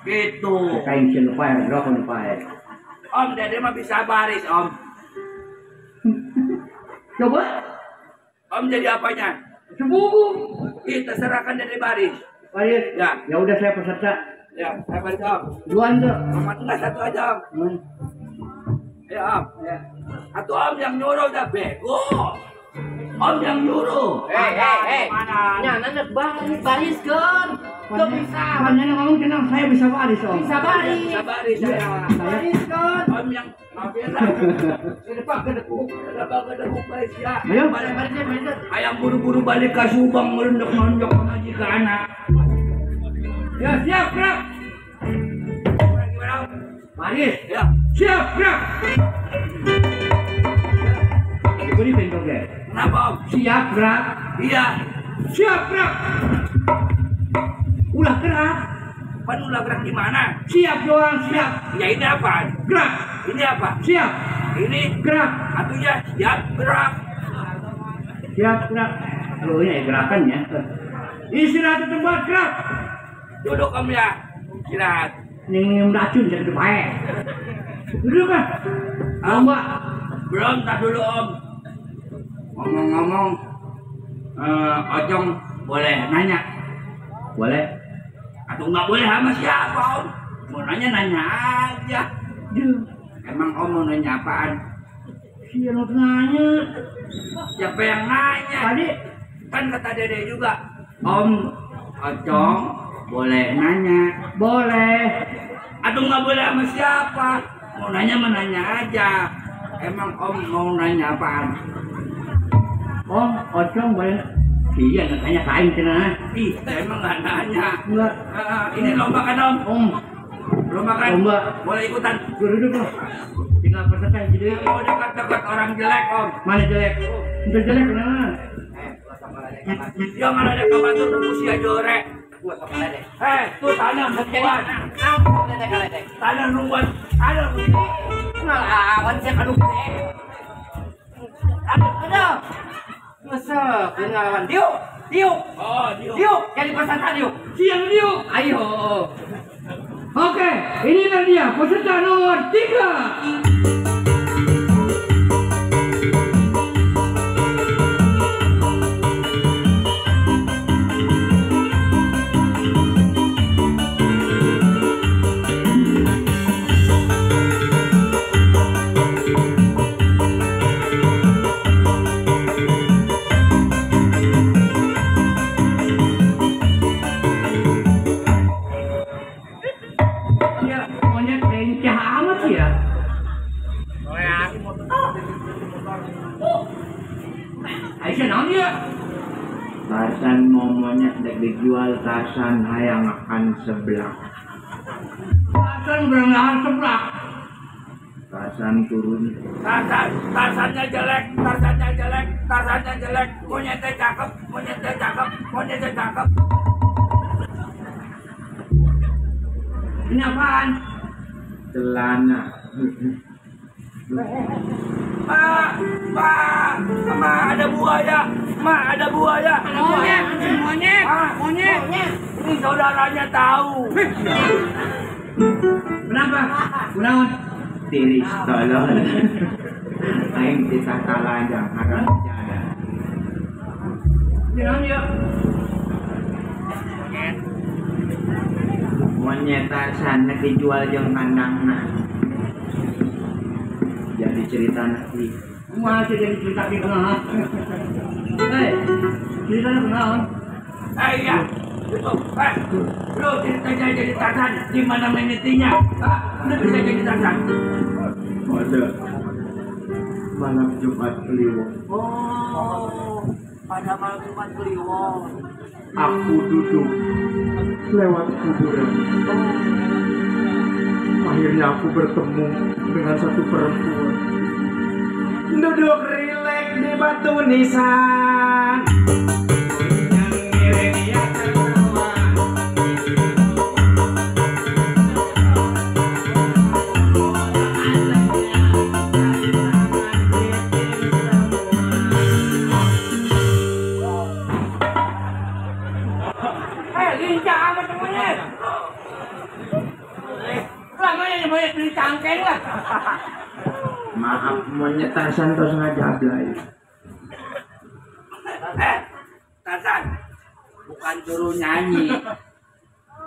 Gitu. Kain sih lupa ya, rokok lupa ya. Om, Dede mah bisa baris, Om. Coba. Om jadi apanya? Sebuku. Ih, terserah kan Dede baris. Baris? Ya. Ya udah saya peserta. Ya, saya baris, Om. Duaan tuh. Om, enggak satu aja, Om. Ya, Om. Ya. Atau Om yang nyuruh udah bego. Om yang nyuruh. Hei. Nyana baris baris kan. Tuh bisa. Nyana ngomong tenang, saya bisa baris, Om. Bisa baris. Bisa baris saya. Baris kan. Om yang maafin lah. Kedepak kedekuk, kedepak kedekuk baris ya. Ayo balik balik. Ayam buru-buru balik ke Subang merunduk-nonjok ke anak. Ya, siap, gerak. Gimana? Baris. Ya. Siap, gerak. Beri bentuk ya. Kenapa, Om? Siap gerak. Iya. Siap gerak. Ulah gerak. Pan ulah gerak gimana? Siap doang, siap. Ya ini apa? Gerak. Ini apa? Siap. Ini gerak. Atunya siap gerak. Siap gerak. Loh ini gerakannya. Istirahat di tempat gerak. Duduk Om ya. Istirahat. Ini racun jadi baik. Duduk kan? Lomba. Belum, tak dulu Om. Ngomong-ngomong, Ocong boleh nanya? Boleh. Atau nggak boleh sama siapa, Om? Mau nanya nanya aja. Duh. Emang Om mau nanya apaan? Siapa nanya? Siapa yang nanya? Tadi kan kata Dede juga, Om Ocong boleh nanya. Boleh. Atau nggak boleh sama siapa? Mau nanya menanya aja. Emang Om mau nanya apaan? Om, Ocong boleh. Iya, nggak tanya kain cina. Ih, emang nggak nanya. Enggak. Ini lomba kan, Om? Om. Lomba kan? Lomba. Boleh ikutan? Duduk dulu. Tinggal peserta jadi. Oh, dekat-dekat orang jelek, Om. Mana jelek? Itu jelek kenapa? Dia malah ada kabar tuh usia jorek. Tuh tanah nungguan. Tanah nungguan. Tanah nungguan. Ngelawan siapa nungguan? Aduh. Ngesek, ngelawan Diuk, Diuk. Oh, Diuk. Diuk, jadi peserta Diuk. Siang Diuk. Ayo. Oke, inilah dia peserta nomor 3. Tasan momonya dek dijual tasan hayang akan seblak. Tasan berengahan seblak. Tasan turun. Tasan, tasannya jelek, tasannya jelek, tasannya jelek. Monyetnya cakep, monyetnya cakep, monyetnya cakep. Ini apaan? Celana. Ma, ma, ma ada buaya, ma ada buaya. Monyet, monyet, monyet. Ini saudaranya tahu. Kenapa? Kunaon? Tiris tolol. Aing kita kalah jangan haram jada. Jangan ya. Monyet Tarzan dijual jeung kandangna. Jadi cerita nanti. Kumaha sih jadi cerita ki kumaha? Hei, ceritanya kunaon? Iya. Itu, lu ceritanya jadi Tarzan gimana mimitinya? Lu bisa jadi Tarzan. Ada malam Jumat Kliwon. Oh, pada malam Jumat Kliwon. Aku duduk lewat kuburan. Akhirnya aku bertemu dengan satu perempuan. Duduk rileks di batu nisan. Maaf monyet Tarzan terus ngajablay. Tarzan bukan suruh nyanyi.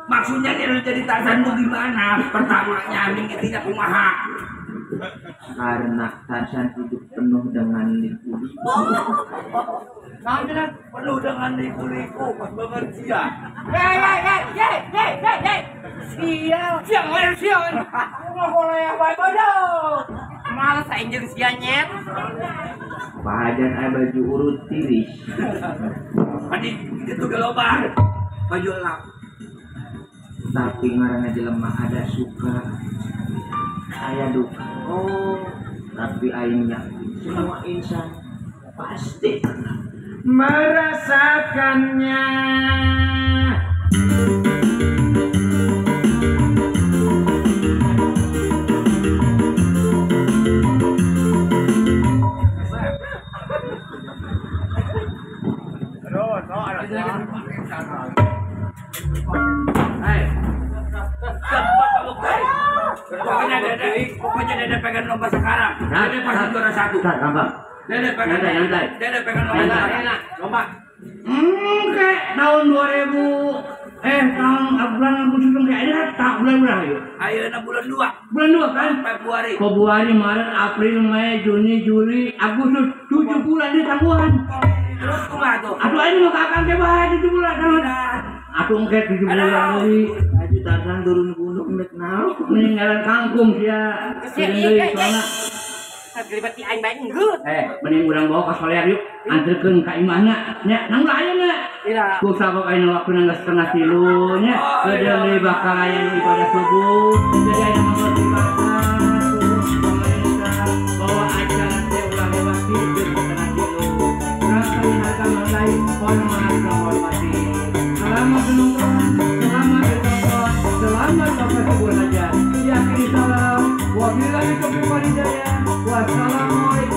Maksudnya dia jadi Tarzan tuh gimana? Pertamanya mingitinya kumaha? Karena Tarzan hidup penuh dengan liku-liku. Penuh dengan liku-liku pas bekerja. Hei. Sial, sial, sial. Nggak boleh baik bodoh. Malas aing jeung sia nyet. Bahajan aya baju urut tiris. Adi itu geloba. Baju elap. Tapi ngaranna jelema ada suka, aya duka. Oh, tapi aing yakin semua insan pasti pernah merasakannya. Pokoknya Dede pengen lomba sekarang. Dede pasti juara satu. Dede pengen, Dede pengen lomba sekarang. Lomba. Kayak tahun 2000 tahun bulan Agustus kayaknya tak bulan berapa yuk? Ayeuna bulan 2. Bulan 2 kan? Februari. Februari, Maret, April, Mei, Juni, Juli, Agustus, 7 bulan di tangguhan. Terus kumaha tuh? Atuh aing mau kakang teh bae 7 bulan kan. Atuh engke 7 bulan deui. Baju Tarzan turun gunung nek naon? Meninggalan kangkung sia. Deui soalna. Sagelibet ti aing bae enggeut. Mending urang bawa ka solear yuk. Anterkeun ka imahna. Nya, nang ayeuna. Ira. Ku sabab ayeuna waktuna geus 2:30 nya. Kedeung deui bakal aya nu ibadah subuh. Jadi aya mah ibadah subuh pemerintah bahwa acara teh ulah lewat di 2:30. Rangkaian agama lain hormat menghormati. Selamat menonton, selamat bertonton, selamat bapak subur hajat. Diakhiri salam, wabillahi taufiq wal hidayah. Wassalamualaikum.